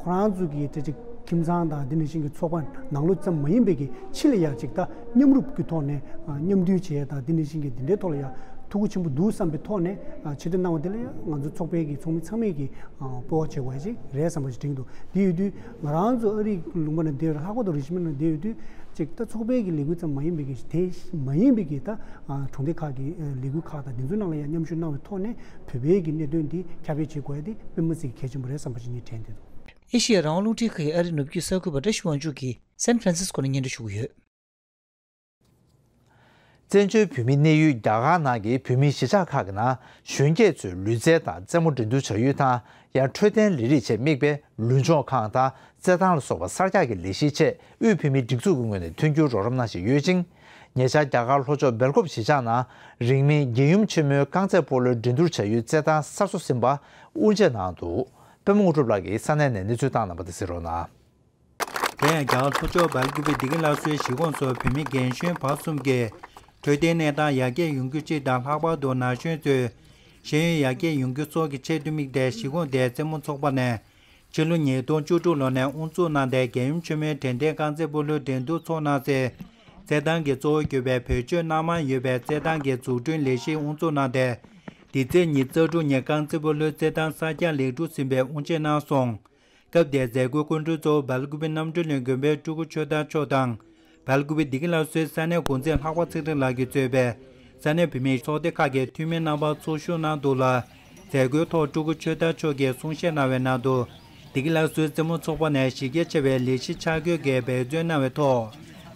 ཁོ་རང་ཚོ་གི་དེ་ཅིག་ཁྱིམ་ཚང་དང་དེ་ནང་བཞིན་གྱི་ཚོགས་པ་ནང་ལོགས་ཙམ་མ་ཡིན་པའི་གི་ཕྱི་ལ་ཡ་ཅིག་ད་མཉམ་རུབ་ཀྱི་ཐོག་ནས་ཨ་མཉམ་འདུས་བྱས་དང་དེ་ནང་བཞིན་གྱི་དེ་འདྲའི་ཐོག་ལ་ཡ་ཐུགས་ཁུར་ཆེན་པོ་འདུག་བསམ་པའི་ཐོག་ནས་ཨ་ཆེ་བསྟོད་གནང་བ་དེ་ལ་ཡ་ང་ཚོ་ཚོགས་པའི་གི་ཚོགས་མི་ཚང་མས་གི་ཨ་སྤོབས་པ་བྱེད་དགོས་ཡ་ཅིག་རེད་བསམ་པ་ཞིག་དྲན་གྱི་འདུག་དེ་ཡོད་དུས་ང་རང་ཚོ་ཨ་རིའི་ལུང་པ་ནང་བསྡད་ཡོད་རེད། ལྷག་པར་དུ་རི་ཆི་མོན་ནང་བསྡད་ཡོད་དུས་ཅིག་ད་ཚོགས་པའི་གི་ལས་འགུལ་ཙམ་མ་ཡིན་པའི་གི་དེ་མ་ཡིན་པའི་གི་ད་ཨ་གྲོང་སྡེ་ཁག་གི་ཨ་ལས་འགུལ་ཁག་དང་དེ་ཚོའི་ནང་ལ་ཡ་མཉམ་ཞུགས་གནང་བའི་ཐོག་ནས་བོད་པའི་གི་གནད་དོན་འདི་ཁྱབ་སྤེལ་བྱེད་དགོས་ཡ་དེ་དཔེ་མི་སྲིད་གལ་ཆེན་པོ་རེད་བསམ་པ་ཞིག་ངས་དྲན་བསྡད་འདུག་ཨེ་ཤི་ཡ་རང་དབང་རླུང་འཕྲིན་ཁང་གི་ཨ་རིའི་ནུབ་རྒྱུད་གསར་འགོད་པ་བཀྲ་ཤིས་དབང་ཕྱུག་གིས་སན་ཧྥ་རན་སིས་ཀོ་ནས་སྙན་སྒྲོན་ཞུ་གི་ཡོད། བཙན་བྱོལ་བོད་མིའི་གནས་ཡུལ་རྒྱ་གར་ནང་གི་བོད་མིའི་གཞིས་ཆགས་ཁག་གི་ནང་གཞོན་སྐྱེས་ཚོའི་ལུས་རྩལ་དང་རྩེད་མོ་འགྲན་བསྡུར་བྱ་ཡུལ་དང་། ཡང་འཕྲོད་བསྟེན་ལས་རིགས་ཆེད་དམིགས་པའི་ལུས་སྦྱོང་ཁང་དང་རྩེད་ཐང་ལ་སོགས་པ་གསར་རྒྱག་གི་ལས་གཞིའི་ཆེད་དབུས་བོད་མིའི་སྒྲིག་འཛུགས་ཀྱི་ངོས་ནས་མཐུན་འགྱུར་རོགས་རམ་གནང་བཞིན་ཡོད་ཅིང་། ཉེ་ཆར་རྒྱ་གར་ལྷོ་ཕྱོགས་སྦེལ་ཀོབ་གཞིས་ཆགས་ནང་རིང་མིན་རྒྱལ་ཡུམ་ཆེན་མོའི་རྐང་རྩེད་སྤོ་ལོའི་འགྲན་བསྡུར་བྱ་ཡུལ་རྩེད་ཐང་གསར་བཟོ་ཟིན་པ་དབུ་འབྱེད་གནང་འདུག་པད་མ་དངོས་གྲུབ་ལགས་ཀྱིས་ས་གནས་ནས་གནས་ཚུལ་བཏང་གནང་བ་དེ་གཟིགས་རོགས་གནང་། དེ་ཡང་རྒྱ་གར་ལྷོ་ཕྱོགས་སྦེལ་ཀུ་པེ་བདེ་སྐྱིད་སླར་གསོའི་གཞིས་ཁོངས་སུ་བོད་མི་རྒན་གཞོན་བར་གསུམ་གྱིས་འཕྲོད་བསྟེན་གནས་སྟངས་ཡར་རྒྱས་ཡོང་རྒྱུ་གཅིག་དང་། ལྷག་པར་དུ་ན་གཞོན་ཚོའི་ཤེས་ཡོན་ཡར་རྒྱས་ཡོང་རྒྱུ་སོགས་ཀྱི་ཆེད་དུ་དམིགས་ཏེ། གཞིས་ཁོངས་དེའི་རྩེད་མོ་ཚོགས་པ་ནས་ཕྱི་ལོ་ཉིས་སྟོང་བཅུ་དྲུག་ལོ་ནས་དབུ་འཛུགས་གནང་སྟེ། རྒྱལ་ཡུམ་ཆེན་མོའི་དྲན་རྟེན་རྐང་རྩེད་སྤོ་ལོའི་འགྲན་བསྡུར་འཚོགས་གནང་སའི་རྩེད་ཐང་གི་གཙོ་བོ་གྱུར་པའི་བོད་ཆས་སྣ་མང་ཡོད་པའི་རྩེད་ཐང་གི་འཛུགས་སྐྲུན་ལས་གཞི་དབུ་འཛུགས་གནང་སྟེ། འདི་ཚེས་ཉི་ཤུ་རྩ་དྲུག་ཉིན་རྐང་རྩེད་སྤོ་ལོའི་རྩེད་ཐང་གསར་རྒྱག་ལེགས་གྲུབ་ཟིན་པའི་དབུ་འབྱེད་གནང་སོང་། སྐབས་དེར་མཛད་སྒོའི་སྐུ་མགྲོན་གཙོ་བོ་སྦེལ་ཀུ་པེ་རྣམ་གྲོལ་གླིང་དགོན་པའི་སྤྲུལ་སྐུ་ཆོས་དར་མཆོག་དང་། སྦེལ་ཀུ་པེ་བདེ་སྐྱིད་སླར་གསོའི་ས་གནས་འགོ་འཛིན་ལྷག་པ་ཚེ་རིང་ལགས་ཀྱིས་གཙོས་པའི་ས་གནས་བོད་མིའི་ཚོགས་སྡེ་ཁག་གི་འཐུས་མི་རྣམ་པ་ཚོགས་ཞུགས་གནང་འདུག་ལ། མཛད་སྒོའི་ཐོག་སྤྲུལ་སྐུ་ཆོས་དར་མཆོག་གིས་གསུང་བཤད་གནང་བའི་ནང་དུ། བདེ་སྐྱིད་སླར་གསོའི་རྩེད་མོ་ཚོགས་པ་ནས་གཞི་རྒྱ་ཆེ་བའི་ལས་གཞི་འཆར་འགོད་ཀྱིས་འབད་བརྩོན་གནང་བའི་ཐོག་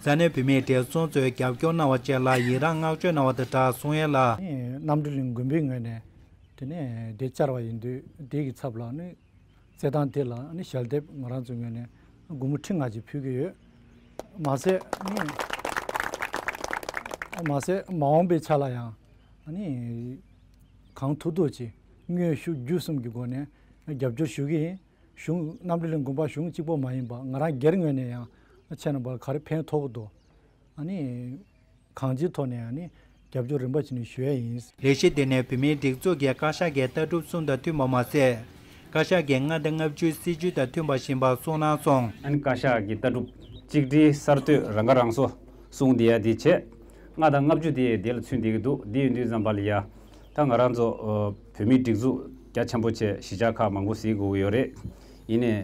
ས་གནས་བོད་མིའི་བགྲེས་སོང་ཚོས་རྒྱབ་སྐྱོར་གནང་བ་བཅས་ལ་ཡི་རངས་བསྔགས་བརྗོད་གནང་བ་དང་སྦྲགས་གསུང་ཡས་ལ། རྣམ་གྲོལ་གླིང་དགོན་པའི་ངོས་ནས་དེ་ནས་དེ་བཅར་བ་ཡིན་དུས། དེ་གི་ཚབ་ལ་ནི་རྩེད་ཐང་དེ་ལ་ནི་ཞལ་འདེབས་ང་རང་ཚོའི་ངོས་ནས་སྒོར་མོ་ཁྲི་ལྔ་ཅིག་ཕུལ་གྱི་ཡོད། མ་ཟད་ནི་མ་ཟད་མ་འོངས་པའི་ཆ་ལ་ཡང་ནི་གང་ཐུབ་ཐུབ་ཅིག་དངོས་ཤུགས་བརྒྱུད་གསུམ་གྱི་སྒོ་ནས་རྒྱབ་སྐྱོར་ཞུ་གི་ཡིན། གཞུང་རྣམ་གྲོལ་གླིང་དགོན་པ་གཞུང་གཅིག་པོ་མ་ཡིན་པ། ང་རང་སྒེར་ངོས་ནས་ཡང་ཁྱེད་རྣམ་པར་ག་རེ་ཕན་ཐོགས་འདུག་ཨ་ནི་གང་ཅིའི་ཐོག་ནས་ཨ་ནི་རྒྱབ་སྐྱོར་རིམ་པ་བྱས་ནས་ཞུ་ཡས་ཡིན། ལས་གཞི་དེ་ནི་བོད་མིའི་སྒྲིག་འཛུགས་ཀྱི་བཀའ་ཤག་གི་ལྟ་གྲུབ་གསུམ་དང་མཐུན་པ་མ་ཟད། བཀའ་ཤག་གི་ལྔ་དང་ལྔ་བཅུའི་སྲིད་བྱུས་དང་མཐུན་པ་ཡིན་པ་གསུངས་གནང་སོང་། ཨ་ནི་བཀའ་ཤག་གི་ལྟ་གྲུབ་གཅིག་སྒྲིལ་གསར་གཏོད་རང་ཁ་རང་གསོ་གསུངས་བསྡད་ཡ་དེ་བྱས། ལྔ་དང་ལྔ་བཅུ་དེ་དེ་ལ་ཚུད་བསྡད་ཀྱི་འདུག་དེ་ཡིན་དུས་ཙམ་པ་ལ་ཡ། ད་ང་རང་ཚོ་ཨ་བོད་མིའི་སྒྲིག་འཛུགས་རྒྱ་ཆེན་པོ་བྱས་གཞིས་ཆགས་ཁག་མང་པོ་གཟིགས་དགོས་ཀྱི་ཡོད་རེད། ཡིན་ནའི།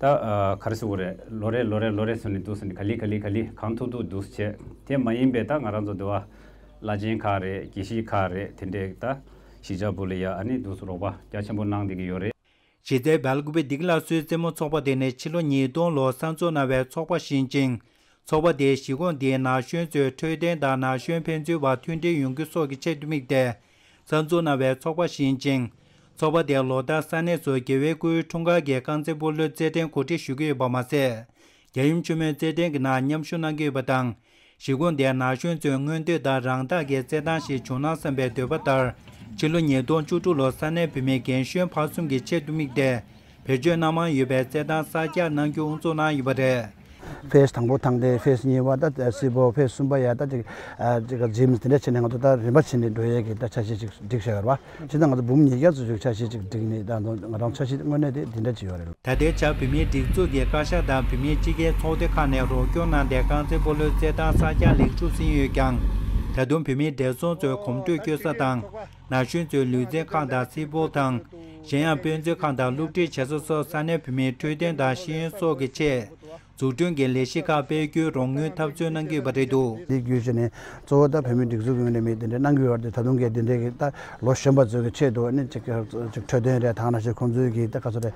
ད་ཨ་ག་རེ་ཟེར་དགོས་རེད། ལོ་རེ་ལོ་རེ་ལོ་རེ་བཟོས་ནས་འདུག་སེ་ནས་ག་ལེ་ག་ལེ་ག་ལེ་གང་ཐུབ་ཐུབ་འདུག་སེ་བྱས། དེ་མ་ཡིན་པའི་ད་ང་རང་ཚོ་འདི་བ་བླ་ཆེན་ཁག་རེད། དགེ་བཤེས་ཁག་རེད། དེ་འདྲའི་ད་གཞིས་ཆགས་བུ་ལ་ཡ་ཨ་ནི་འདུག་སེ་རོགས་པ་རྒྱ་ཆེན་པོ་གནང་བསྡད་ཀྱི་ཡོད་རེད། གཞི་རྩའི་སྦེལ་ཀུ་པེ་བདེ་སྐྱིད་སླར་གསོའི་རྩེད་མོ་ཚོགས་པ་དེ་ནི་ཕྱི་ལོ་ཉིས་སྟོང་ལོར་གསར་འཛུགས་གནང་བའི་ཚོགས་པ་ཞིག་ཡིན་ཅིང་། ཚོགས་པ་དེའི་གཞིས་ཁོངས་འདིའི་ན་གཞོན་ཚོའི་འཕྲོད་བསྟེན་དང་ན་གཞོན་ཕན་ཚུན་བར་མཐུན་སྒྲིལ་ཡོང་རྒྱུ་སོགས་ཀྱི་ཆེད་དུ་དམིགས་ཏེ་གསར་འཛུགས་གནང་བའི་ཚོགས་པ་ཞིག་ཡིན་ཅིང་། ཚོགས་པ་དེས་ལོ་ལྟར་ས་གནས་སུ་རྒྱལ་བའི་སྐུའི་འཁྲུངས་སྐར་གྱི་རྐང་རྩེད་སྤོ་ལོའི་རྩེད་འགྲན་གོ་སྒྲིག་ཞུ་གི་ཡོད་པ་མ་ཟད། རྒྱལ་ཡུམ་ཆེན་མོའི་རྩེད་འགྲན་གྱི་ནང་མཉམ་ཞུགས་གནང་གི་ཡོད་པ་དང་། གཞིས་ཁོངས་དེའི་ན་གཞོན་ཚོའི་མངོན་འདོད་དང་རང་རྟགས་ཀྱི་རྩེད་ཐང་ཞིག་བྱུང་ན་བསམ་པའི་འདོད་པ་ལྟར། ཕྱི་ལོ་ཉིས་སྟོང་བཅུ་དྲུག་ལོར་ས་གནས་བོད་མི་རྒན་གཞོན་བར་གསུམ་གྱི་ཆེད་དུ་དམིགས་ཏེ། བེད་སྤྱོད་གནང་མ་ཡོད་པའི་རྩེད་ཐང་གསར་རྒྱག་གནང་རྒྱུ་དབུ་འཛུགས་གནང་ཡོད་པ་རེད། ཕེས་དང་པོ་ཐང་སྟེ་ཕེས་གཉིས་པ་ད་སི་པོ་ཕེས་གསུམ་པ་ཡ་ད་ཅིག་ཨ་ཅིག་ག་ཇིམ་དེ་འདྲ་བྱས་ནས་ང་ཚོ་ད་རིམ་པ་བྱས་ནས་འགྲོ་ཡས་ཀྱི་ད་འཆར་གཞི་ཅིག་སྒྲིག་བཞག་ཡོད་རེད་བ། བྱས་ཙང་ང་ཚོ་འབུམ་ཉིས་བརྒྱ་ཙམ་ཞིག་འཆར་གཞི་ཅིག་སྒྲིག་ནས་ད་ང་ཚོ་འཆར་གཞི་དངོས་གནས་དེ་འདི་འདྲ་ཅིག་ཡོད་རེད། ད་ལྟའི་ཆར་བོད་མིའི་སྒྲིག་འཛུགས་ཀྱི་བཀའ་ཤག་དང་བོད་མིའི་སྤྱི་སྒེར་ཚོགས་སྡེ་ཁག་ནས་རོགས་སྐྱོར་གནང་སྟེ་རྐང་རྩེད་སྤོ་ལོའི་རྩེད་ཐང་གསར་རྒྱག་ལེགས་གྲུབ་ཟིན་ཡོད་ཀྱང་། ད་དུང་བོད་མིའི་བགྲེས་སོང་ཚོའི་གོམ་བགྲོད་སྐྱོད་ས་དང་། ན་གཞོན་ཚོའི་ལུས་རྩལ་ཁང་དང་སི་པོ་དང་། གཞན་ཡང་དཔེ་མཛོད་ཁང་དང་སློབ་ཁྲིད་བྱེད་ས་སོགས་ས་གནས་བོད་མིའི་འཕྲོད་བསྟེན་དང་ཤེས་ཡོན་སོགས་ཀྱི་ཆེད། འཛུགས་སྐྲུན་གྱི་ལས་གཞི་ཁག་སྤེལ་རྒྱུའི་རོགས་དངུལ་འཐབ་རྩོད་གནང་གི་ཡོད་པ་རེད་འདུག་འདི་བརྒྱུད་བྱས་ནས་གཙོ་བོ་ད་བོད་མིའི་སྒྲིག་འཛུགས་ཀྱི་ངོས་ནས་མི་དེ་འདྲ་གནང་གི་ཡོད་པ་དེ་ད་དུང་གི་དེ་འདྲའི་གི་ད་ལོ་གཞོན་པ་ཚོའི་གི་ཆེད་དུ་ནི་ཅིག་ཅིག་འཕྲོད་བསྟེན་རེད་དང་ནང་བཞིན་ཁོང་ཚོའི་གི་ད་ག་ཚོད་རེད་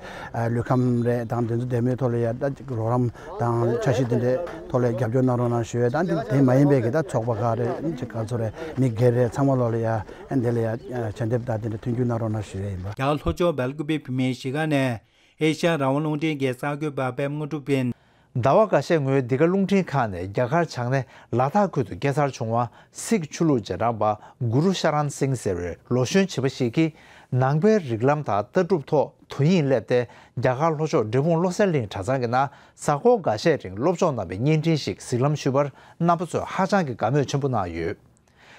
ལུས་ཁམས་རེད་དང་དེ་ཚོ་བདེ་མོའི་ཐོག་ལ་ཡ་ད་ཅིག་རོགས་རམ་དང་འཆར་གཞི་དེ་འདྲའི་ཐོག་ལ་རྒྱབ་སྐྱོར་གནང་རོགས་གནང་ཞུ་ཡས་དང་དེ་མ་ཡིན་པའི་གི་ད་ཚོགས་པ་ཁག་རེད་ཅིག་ག་ཚོད་རེད་མི་སྒེར་རེད་ཚང་མ་ལོག་ལ་ཡ་འདི་ལ་ཡ་ཞལ་འདེབས་དང་དེ་འདྲ་མཐུན་འགྱུར་གནང་རོགས་གནང་ཞུ་ཡས་ཡིན་པ། རྒྱ་གར་ལྷོ་ཕྱོགས་སྦེལ་ཀུ་པེ་བོད་མིའི་གཞིས་ཀ་ནས་ཨེ་ཤ་ཡ་རང་དབང་རླུང་འཕྲིན་གྱི་གསར་འགོད་པ་པད་མ་དངོས་གྲུབ་ཡིན། ཟླ་བ་འགའ་ཤས་སྔོན་འདི་ག་རླུང་འཕྲིན་ཁང་ནས་རྒྱ་གར་བྱང་སྣེ་ལ་དྭགས་ཁུལ་དུ་སྐྱེས་འཚར་བྱུང་བ་སིག་ཆོས་ལུགས་རྗེས་འབྲང་པ་གུ་རུ་ཤ་རན་སིང་ཟེར་བའི་ལོ་གཞོན་བྱིས་པ་ཞིག་གིས་ནང་པའི་རིགས་ལམ་དང་ལྟ་གྲུབ་ཐོག་དོ་དབྱིངས་སླེབས་ཏེ་རྒྱ་གར་ལྷོ་ཕྱོགས་འབྲས་སྤུངས་བློ་གསལ་གླིང་གྲྭ་ཚང་གི་ནང་གཟའ་འཁོར་འགའ་ཤས་རིང་སློབ་སྦྱོང་གནང་བའི་བརྙན་འཕྲིན་ཞིག་གཟིགས་ལམ་ཞུས་པར་རྣམ་པ་ཚོས་ཧ་ཅང་གི་དགའ་མོས་ཆེན་པོ་གནང་ཡོད།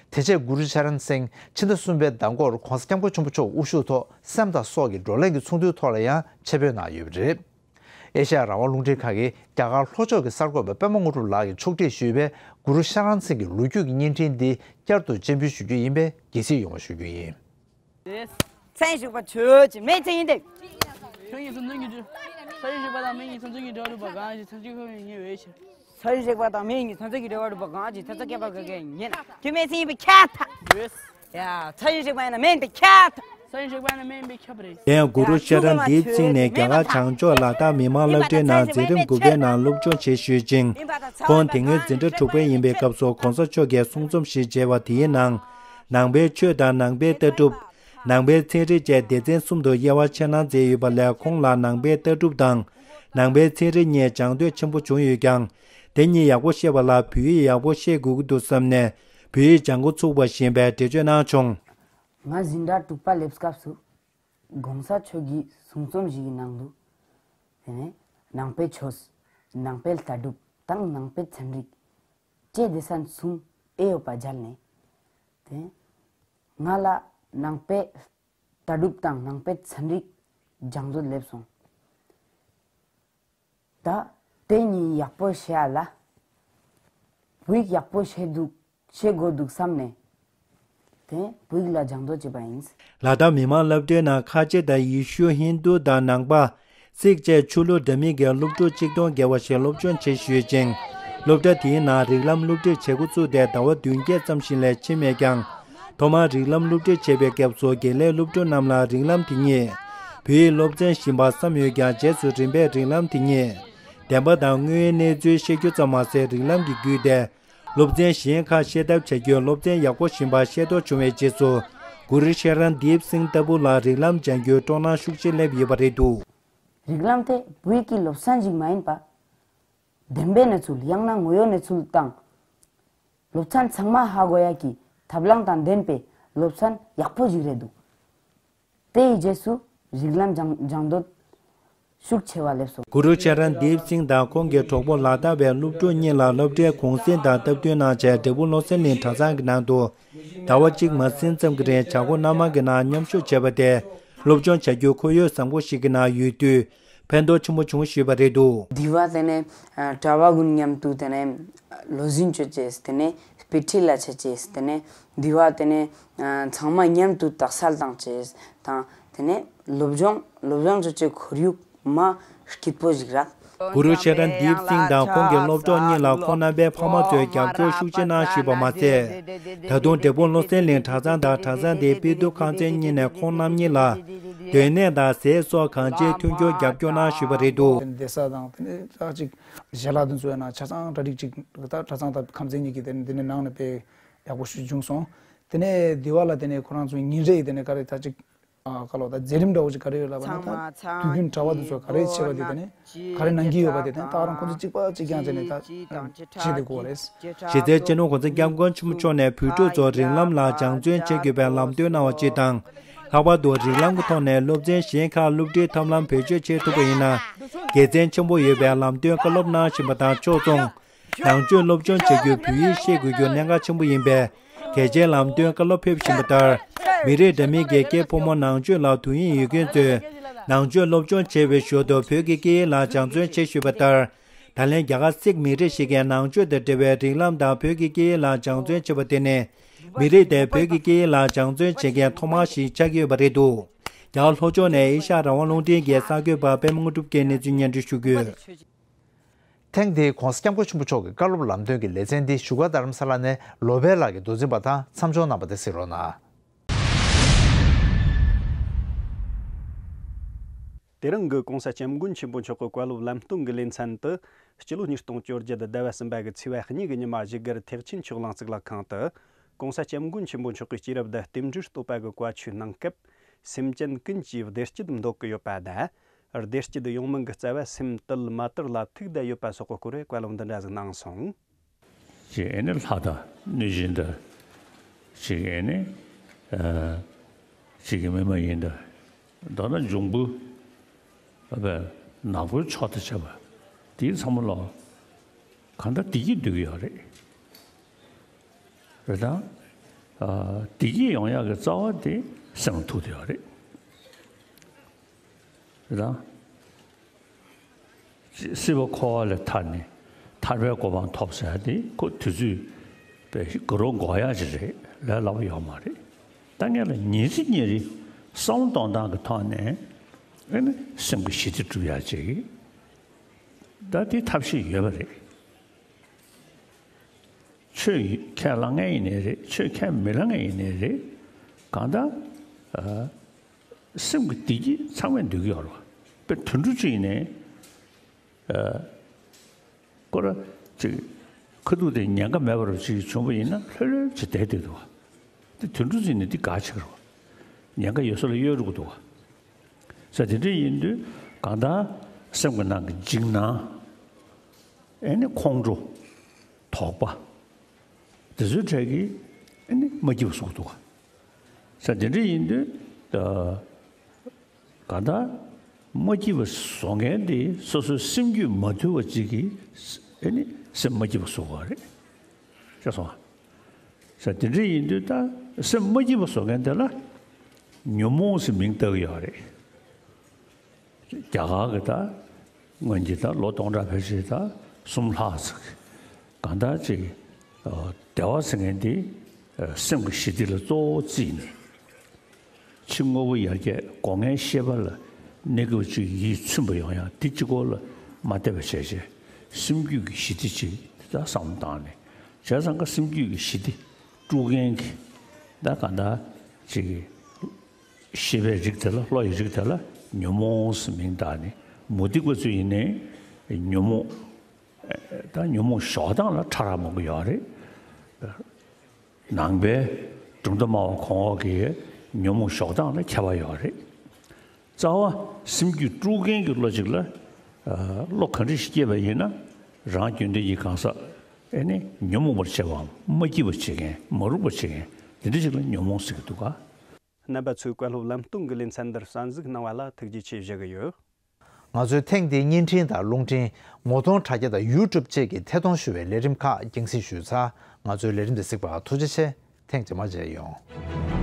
དེ་རྗེས་གུ་རུ་ཤ་རན་སིང་ཕྱི་ཟླ་གསུམ་པའི་ཟླ་འགོར་༧གོང་ས་༧སྐྱབས་མགོན་ཆེན་པོ་མཆོག་དབུ་བཞུགས་ཐོག་སེམས་དང་སྲོག་གི་བགྲོ་གླེང་གི་ཚོགས་འདུའི་ཐོག་ལ་ཡང་ཆེད་ཕེབས་གནང་ཡོད་པ་རེད། ཨེ་ཤ་ཡ་རང་དབང་རླུང་འཕྲིན་ཁང་གིས་རྒྱ་གར་ལྷོ་ཕྱོགས་ཀྱི་གསར་འགོད་པ་པད་མ་དངོས་གྲུབ་ལགས་ཀྱིས་ཕྱོགས་སྒྲིག་ཞུས་པའི་གུ་རུ་ཤ་རན་སིང་གི་ལོ་རྒྱུས་ཀྱི་བརྙན་འཕྲིན་འདི་བསྐྱར་དུ་སྤྱན་འབུལ་ཞུ་རྒྱུ་ཡིན་པས་དགྱེས་གཟིགས་ཡོང་བ་ཞུ་རྒྱུ་ཡིན། མཚན་ཞུགས་པ་ཆོས་ཀྱི་མེ་ཚེ་ཡིན་ཏེ། ཁྱོད་ཉིད་སོ་འཛིན་གྱི་འདྲ། ས་ཡི་ཞིག་པ་དང་མི་ཉིད་སོ་འཛིན་གྱི་འདྲ་བ་རུ་བ་གང་ཞིག་ཚན་ཚིག་ཁོ་ཉིད་ཉེ་བའི་ཕྱིར། ས་ཡི་ཞིག་པ་དང་མི་ཉིད་ཚན་ཚིག་གི་འདྲ་བ་རུ་བ་གང་ཞིག་ཚན་ཚིག་སྐྱེད་པ་ག་གེ་ཉེ་ན་ཁྱོད་མེ་ཚེ་ཡིན་པའི་ཁྱད་ཐ། ཡོད། ཡ། ཚ་ཡི་རིག་པ་ཡིན་ན་མེན་པའི་ཁྱད། ས་ཡི་རིག་པ་ཡིན་ན་མེན་པའི་ཁྱད་པ་རེད། དེ་ཡང་གུ་རུ་ཤ་རན་དིབ་སིང་ནས་རྒྱ་གར་བྱང་ཕྱོགས་ལ་དྭགས་མི་མང་སློབ་གྲྭའི་ནང་འཛིན་རིམ་དགུ་པའི་ནང་སློབ་སྦྱོང་བྱེད་བཞུད་ཅིང་། ཁོང་དེ་སྔོན་འཛིན་གྲྭ་དྲུག་པའི་ཡིན་པའི་སྐབས་སུ་གོང་ས་མཆོག་གིས་གསུང་རྩོམ་ཞིག་མཇལ་བ་དེའི་ནང་། ནང་པའི་ཆོས་དང་ནང་པའི་ལྟ་གྲུབ། ནང་པའི་ཚན་རིག་བཅས་སྡེ་ཚན་གསུམ་དུ་དབྱེ་བ་ཕྱེ་གནང་མཛད་ཡོད་པ་ལས་ཁོང་ལ་ནང་པའི་ལྟ་གྲུབ་དང་། ནང་པའི་ཚན་རིག་གཉིས་སྦྱང་འདོད་ཆེན་པོ་བྱུང་ཡོད་ཀྱང་། དེ་གཉིས་ཡག་པོ་ཤེས་པ་ལ་བོད་ཡིག་ཡག་པོ་ཤེས་དགོས་ཀྱི་འདུག་བསམ་ནས་བོད་ཡིག་སྦྱང་འགོ་ཚུགས་པ་ཞེས་པའི་འགྲེལ་བརྗོད་གནང་བྱུང་། ང་འཛིན་གྲྭ་དྲུག་པ་སླེབས་སྐབས་སུ་གོང་ས་མཆོག་གི་གསུང་རྩོམ་ཞིག་གི་ནང་དུ། དེ་ནས་ནང་པའི་ཆོས། ནང་པའི་ལྟ་གྲུབ་དང་ནང་པའི་ཚན་རིག་བཅས་སྡེ་ཚན་གསུམ་དབྱེ་ཡོད་པ་མཇལ་ནས། དེ་ང་ལ་ནང་པའི་ལྟ་གྲུབ་དང་ནང་པའི་ཚན་རིག་སྦྱང་འདོད་སླེབས་སོང་། ད་དེ་གཉིས་ཡག་པོ་ཤེས་ཡ་ལ། བོད་ཡིག་ཡག་པོ་ཤེས་འདུག་ཤེས་དགོས་འདུག་བསམ་ནས། དེ་བོད་ཡིག་ལ་སྦྱང་འདོད་བྱས་པ་ཡིན། ལ་དྭགས་མི་མང་སློབ་གྲྭའི་ནང་ཁ་ཆེ་དང་ཡེ་ཤུ་ཧིན་རྡུ་དང་ནང་པ། སིག་བཅས་ཆོས་ལུགས་འདྲ་མིན་གྱི་སློབ་ཕྲུག་གཅིག་སྟོང་བརྒལ་བ་ཞིག་སློབ་སྦྱོང་བྱེད་བཞུད་ཅིང་། སློབ་གྲྭ་དེའི་ནང་རིགས་ལམ་སློབ་ཁྲིད་བྱེད་འགོ་བཙུགས་ཏེ་ཟླ་བ་བདུན་བརྒྱད་ཙམ་ཞིག་ལས་ཕྱིན་མེད་ཀྱང་། ཐོག་མར་རིགས་ལམ་སློབ་ཁྲིད་བྱེད་པའི་སྐབས་སུ་དགེ་ལས་སློབ་ཕྲུག་རྣམས་ལ་རིགས་ལམ་དེ་ཉིད་བོད་ཡིག་སློབ་ཚན་བཞིན་པ་བསམ་ཡོད་ཀྱང་། རྗེས་སུ་རིམ་པས་རིགས་ལམ་དེ་ཉིད་བདེན་པ་དང་དངོས་ཡོད་གནས་ཚུལ་ཤེས་རྒྱུ་ཙམ་མ་ཟད། རིགས་ལམ་གྱི་བརྒྱུད་དེ་སློབ་ཚན་གཞན་ཁག་ཤེས་ཐབས་བྱ་རྒྱུའི་སློབ་ཚན་ཡག་པོ་ཞིག་ཤེས་རྟོགས་བྱུང་བའི་རྗེས་སུ། གུ་རུ་ཤ་རན་དིབ་སིང་ལྟ་བུ་ལ་རིགས་ལམ་སྦྱང་རྒྱུའི་སྤྲོ་སྣང་ཤུགས་ཆེ་སླེབས་ཡོད་པ་རེད་འདུག་རིགས་ལམ་དེ་བོད་ཡིག་གི་སློབ་ཚན་ཞིག་མ་ཡིན་པ། བདེན་པའི་གནས་ཚུལ་ཡང་ན་དངོས་ཡོད་གནས་ཚུལ་དང་། སློབ་ཚན་ཚང་མ་ཧ་གོ་ཡ་གི་ཐབས་ལམ་དང་ལྡན་པའི་སློབ་ཚན་ཡག་པོ་ཞིག་རེད་འདུག་དེ་ཡི་རྗེས་སུ་རིགས་ལམ་སྦྱང་སྦྱང་འདོད་ཤུགས་ཆེ་བ་སླེབས་སོང་། གུ་རུ་ཤ་རན་དིབ་སིང་དང་ཁོང་གི་གྲོགས་པོ་ལ་དྭགས་པའི་སློབ་ཕྲུག་གཉིས་ལ་སློབ་གྲྭའི་གུང་སེང་དང་སྟབས་བསྟུན་གནང་བྱས། འབྲས་སྤུངས་བློ་གསལ་གླིང་གྲྭ་ཚང་གི་ནང་དུ་ཟླ་བ་གཅིག་མ་ཟིན་ཙམ་གྱི་རིང་བྱ་སྒོ་སྣ་མང་གི་ནང་མཉམ་ཞུགས་བྱས་པ་དེ། སློབ་སྦྱོང་བྱ་རྒྱུའི་ཁོར་ཡུག་བཟང་པོ་ཞིག་གི་ནང་ཡོད་དུས་ཕན་ཐོགས་ཆེན་པོ་བྱུང་ཞུས་པ་རེད་འདུག་འདི་བ་དེ་ནས་གྲྭ་བ་ཀུན་མཉམ་དུ་དེ་ནས་ལོ་གཟིགས་བྱས་རྗེས། དེ་ནས་དཔེ་ཁྲིད་ལ་ཆ་རྗེས། དེ་ནས་འདི་བ་དེ་ནས་ཚང་མ་མཉམ་དུ་དག་ས་བཏང་རྗེས་དང་། དེ་ནས་སློབ་སྦྱོང་སློབ་སྦྱོང་བྱས་རྗེས་ཁོར་ཡུག་མ་སྐྱིད་པོ་ཞིག་རག་གུ་རུ་ཤ་རན་དིབ་སིང་དང་ཁོང་གི་སློབ་གྲོགས་གཉིས་ལ་ཁོང་རྣམ་པའི་ཕ་མ་ཚོས་རྒྱབ་སྐྱོར་ཤུགས་ཆེ་གནང་ཞུས་པ་མ་ཟད། ད་དུང་འབྲས་སྤུངས་བློ་གསལ་གླིང་གྲྭ་ཚང་དང་གྲྭ་ཚང་དེའི་དཔེ་དེབ་ཁང་ཚན་གཉིས་ནས་ཁོང་རྣམ་གཉིས་ལ་སྡོད་གནས་དང་ཟས་སོགས་གང་ཅིའི་མཐུན་འགྱུར་རྒྱབ་སྐྱོར་གནང་ཞུས་པ་རེད་འདུག་བསྡད་ས་དང་དེ་ནས་ད་ཅིག་ཞལ་ལག་དེ་ཚོ་ཡང་ན་ཆ་ཚང་གྲ་སྒྲིག་ཅིག་ད་གྲྭ་ཚང་དང་ཁང་ཚན་གཉིས་ཀྱི་དེ་ནས་དེ་ནས་ནང་ནས་དཔེ་ཡག་པོ་ཞིག་བྱུང་སོང་། དེ་ནས་འདི་བ་ལ་དེ་ནས་ཁོ་རང་ཚོ་ཉིན་རེ་ཡི་དེ་ནས་ག་རེ་ད་ཅིག་ཨ་ག་ལོ་ད་མཛད་རིམ་འདྲ་བོ་ཅིག་ག་རེ་ཡོད་ལབ་པ་ན། ད་དུས་རྒྱུན་གྲྭ་པ་དེ་ཚོ་ག་རེ་བྱེད་པ་དེ་དེ་ནི་ག་རེ་གནང་གི་ཡོད་པ་དེ་དེ་ད་རང་ཁོང་ཚོ་གཅིག་པ་གཅིག་རྐྱང་བྱས་ནས་ད་བྱེད་དེ་དགོས་རེད། གཞི་རྩའི་སྤྱི་ནོར་གོང་ས་སྐྱབས་མགོན་ཆེན་པོ་མཆོག་ནས་བོད་ཕྲུག་ཚོ་རིགས་ལམ་ལ་སྦྱང་བརྩོན་བྱེད་དགོས་པའི་ལམ་སྟོན་གནང་བ་སྤྱི་དང་། ལྷག་པར་དུ་རིགས་ལམ་གྱི་ཐོག་ནས་སློབ་ཚན་གཞན་ཁག་སློབ་ཁྲིད་ཐབས་ལམ་བེད་སྤྱོད་བྱེད་ཐུབ་པ་ཡིན་ན། དགེ་མཚན་ཆེན་པོ་ཡོད་པའི་ལམ་སྟོན་བཀའ་སློབ་གནང་བཞིན་པ་དང་ཕྱོགས་མཚུངས། ནང་ཆོས་སློབ་སྦྱོང་བྱ་རྒྱུར་བོད་ཡིག་ཤེས་དགོས་རྒྱུ་གནད་འགག་ཆེན་པོ་ཡིན་པས། གལ་ཆེའི་ལམ་སྟོན་བཀའ་སློབ་ཕེབས་བཞིན་པ་ལྟར། མི་རིགས་འདྲ་མིན་གྱི་སྐྱེས་ཕོ་མོ་ནང་ཆོས་ལ་དུས་ཡུན་ཡོད་མཁན་ཚོས། ནང་ཆོས་སློབ་སྦྱོང་བྱེད་པའི་ཞོར་དུ་བོད་ཀྱི་སྐད་ཡིག་ལ་སྦྱང་བརྩོན་བྱེད་བཞིན་པ་ལྟར། ད་ལན་རྒྱ་གར་སིག་མི་རིགས་ཤིག་གིས་ནང་ཆོས་དང་འབྲེལ་བའི་རིགས་ལམ་དང་བོད་ཀྱི་སྐད་ཡིག་ལ་སྦྱང་བརྩོན་བྱེད་པ་དེ་ནི། མི་རིགས་དེ་བོད་ཀྱི་སྐད་ཡིག་ལ་སྦྱང་བརྩོན་བྱེད་མཁན་ཐོག་མ་ཞིག་ཆགས་ཀྱི་ཡོད་པ་རེད་འདུག་རྒྱ་གར་ལྷོ་ཕྱོགས་ནས་ཨེ་ཤ་ཡ་རང་དབང་རླུང་འཕྲིན་གྱི་གསར་འགོད་པ་པད་མ་དངོས་གྲུབ་ཀྱིས་གནས་ཚུལ་སྙན་སྒྲོན་ཞུ་གི་ཡོད། ཐེངས་འདིའི་༧གོང་ས་༧སྐྱབས་མགོན་ཆེན་པོ་མཆོག་གི་བཀའ་སློབ་ལམ་སྟོན་གྱི་ལེ་ཚན་འདི་བཞུགས་སྒར་རྡ་རམ་ས་ལ་ནས་ལོ་པཎ་ལགས་ཀྱིས་མདོ་འཛིན་པ་དང་མཚམས་སྦྱོར་གནང་བ་དེ་གཟིགས་རོགས་གནང་། དེ་རིང་གི་༧གོང་ས་༧སྐྱབས་མགོན་ཆེན་པོ་མཆོག་གི་བཀའ་སློབ་ལམ་སྟོན་གྱི་ལེ་ཚན་དུ། སྤྱི་ལོ་ཉིས་སྟོང་བཅོ་བརྒྱད་ཟླ་བ་གསུམ་པ་གི་ཚེས་པ་གཉིས་ཀྱི་ཉི་མ་བཞུགས་སྒར་ཐེག་ཆེན་ཆོས་གླིང་གཙུག་ལག་ཁང་དུ། ༸གོང་ས་༸སྐྱབས་མགོན་ཆེན་པོ་མཆོག་གིས་སྐྱེས་རབས་དང་རྟེན་འབྲེལ་བསྟོད་པ་གི་བཀའ་ཆོས་གནང་སྐབས། སེམས་ཅན་ཀུན་གྱིས་བདེ་སྐྱིད་འདོད་ཀྱི་ཡོད་པ་དང་། བདེ་སྐྱིད་ཡོང་མིན་གྱི་རྩ་བ་སེམས་དུལ་མ་དུལ་ལ་ཐུག་བསྡད་ཡོད་པ་སོགས་ཀྱི་སྐོར་བཀའ་སློབ་འདི་འདྲ་ཟིག་གནང་སོང་། ཅིག་ཨེ་ནི་ལྷ་དང་གནོད་སྦྱིན་དང་། ཅིག་ཨེ་ནི་ཨ་ཅིག་གི་མི་མ་ཡིན་དང་། མདོར་ན་འབྱུང་པོ། ཨ་བས་ནག་པོའི་ཕྱོགས་དང་བཅས་པ་དེའི་ཚང་མ་ལ་གང་ལྟར་བདེ་སྐྱིད་འདོད་ཀྱི་ཡོད་རེད། རེད་དང་། ཨ་བདེ་སྐྱིད་ཡོང་ཡག་གི་རྩ་བ་དེ་སེམས་ལ་ཐུག་བསྡད་ཡོད་རེད། རེད་དང་། སྲིད་པ་འཁོར་བ་ལས་ཐར་ནས་ཐར་པའི་གོ་འཕང་ཐོབ་ཟེར་ཡ་དེ་ཁོ་དུས་ཚོད་པའི་དགའ་རབ་འགོར་ཡག་ཅིག་རེད། ལས་སླ་པོ་ཡོད་མ་རེད། ད་ངས་ལ་ཉིན་རེ་ཉིན་རེ་བསམ་བློ་གཏོང་སྟངས་ཀྱི་ཐོག་ནས་ཨེ་ནི་སེམས་ཀྱི་ཞི་བདེ་སྒྲུབ་ཡག་ཅིག་ད་དེ་ཐབས་ཤེས་ཡོད་པ་རེད། ཆོས་ཁས་བླངས་མཁན་ཡིན་ནའི་རེད། ཆོས་ཁས་མི་བླངས་མཁན་ཡིན་ནའི་རེད། གང་ལྟར་ཨ་སེམས་ཀྱི་བདེ་སྐྱིད་ཚང་མས་འདོད་ཀྱི་ཡོད་རེད་བ། དཔེ་དུད་འགྲོ་གཅིག་ཡིན་ནའི་ཨ་ཁོ་ར་ཅིག་ཁ་ཐུག་དེ་ཉེན་ཁ་མེད་པ་རུ་ཅིག་བྱུང་བ་ཡིན་ན་ལྷོད་ལྷོད་ཅིག་བསྡད་བསྡད་འདུག་བ། དེ་དུད་འགྲོ་ཅིག་ནི་འདི་དགའ་ཆེ་རེད་བ། ཉེན་ཁ་ཡོད་ས་ལ་གཡོལ་འགྲོ་གི་འདུག་བ། ས་དེ་འདྲ་ཡིན་དུས་གང་ལྟར་སེམས་ཀྱི་ནང་གི་འཇིགས་སྣང་། ཨེ་ནི་ཁོང་ཁྲོ། དོགས་པ། དེ་ཚོའི་གྲས་ཀྱིས་ཨེ་ནི་མ་སྐྱིད་པ་བཟོ་གི་འདུག་ག་ས་དེ་འདྲ་ཡིན་དུས་ད་གང་ལྟར་མ་སྐྱིད་པ་བཟོ་མཁན་དེ་སོ་སོའི་སེམས་རྒྱུད་མ་དུལ་བ་ཅིག་གིས་ཨེ་ནི་སེམས་མ་སྐྱིད་པ་བཟོ་གི་རེད། ཤེས་སོང་ང་། ས་དེ་འདྲ་ཡིན་དུས་ད་སེམས་མ་སྐྱིད་པ་བཟོ་མཁན་དེ་ལ་ཉོན་མོངས་ཟེར་མིང་བཏགས་ཀྱི་ཡོད་རེད། རྒྱ་གར་གྱི་ད་སྔོན་གྱི་ད་ལོ་སྟོང་ཕྲག་ཕལ་ཆེར་ད་གསུམ་ལྷག་ཙམ་གྱི་གང་ལྟར་ཅིག་ཨ་བདེ་བ་ཟེར་མཁན་དེ་ཨ་སེམས་ཀྱི་ཞི་བདེ་ལ་གཙོ་བོ་བརྩིས་ནས། ཕྱི་དངོས་པོ་ཡར་རྒྱས་སྒོ་ལྔའི་ཤེས་པ་ལ་གནས་སྐབས་ཅིག་ཡིད་ཚིམ་པ་ཡོང་ཡང་དེ་གཅིག་པོ་ལ་མ་བལྟས་པ་བྱས་བྱས་སེམས་རྒྱུད་ཀྱི་ཞི་བདེ་ཅིག་དེ་དག་བསམ་བློ་བཏང་ནས་བྱས་ཙང་ཀ་སེམས་རྒྱུད་ཀྱི་ཞི་བདེ་དཀྲུག་མཁན་གྱི་ད་གང་ལྟར་ཅིག་ཤེས་པའི་རིགས་དེ་ལ་བློ་ཡི་རིགས་དེ་ལ་ཉོན་མོངས་སུ་མིང་བཏགས་ནས་མུ་སྟེགས་པ་ཚོ་ཡིན་ནའི་ཉོན་མོངས་ད་ཉོན་མོངས་ཞོག་སྟངས་ལ་ཕྲ་རགས་མང་པོ་ཡོད་རེད། ནང་པའི་གྲུབ་མཐའ་སྨྲ་བ་གོང་འོག་གི་ཉོན་མོངས་ཞོག་སྟངས་ལ་ཁྱད་པར་ཡོད་རེད། རྩ་བ་སེམས་རྒྱུད་དཀྲུག་མཁན་གྱི་བློ་ཅིག་ལ་ཨ་བློ་ག་འདྲ་ཞིག་སྐྱེས་པ་ཡིན་ན་རང་རྒྱུན་ལྡན་གྱི་གང་ཟག་ཨེ་ནི་ཉོན་མོངས་པར་བྱེད་པའམ་མ་སྐྱིད་པར་བྱེད་མཁན་མ་རུངས་པར་བྱེད་མཁན་དེ་འདྲ་ཞིག་ལ་ཉོན་མོངས་ཟེར་གྱི་འདུག་ག་རྣམ་པ་ཚོས་བཀའ་སློབ་ལམ་སྟོན་གྱི་ལེ་ཚན་འདིར་གསན་གཟིགས་གནང་བ་ལ་ཐུགས་རྗེ་ཆེ་ཞུ་གི་ཡོད། ང་ཚོའི་ཐེངས་འདིའི་བརྙན་འཕྲིན་དང་རླུང་འཕྲིན། ངོ་གདོང་དྲ་རྒྱ་དང་ཡུ་ཊུབ་བཅས་ཀྱི་ཐད་གཏོང་ཞུ་བའི་ལས་རིམ་ཁག་རྒྱང་སྲིང་ཞུས་ཚར། ང་ཚོའི་ལས་རིམ་འདི་གཟིགས་པར་ཐུགས་རྗེ་ཆེ། ཐེངས་རྗེས་མར་མཇལ་ཡོང་།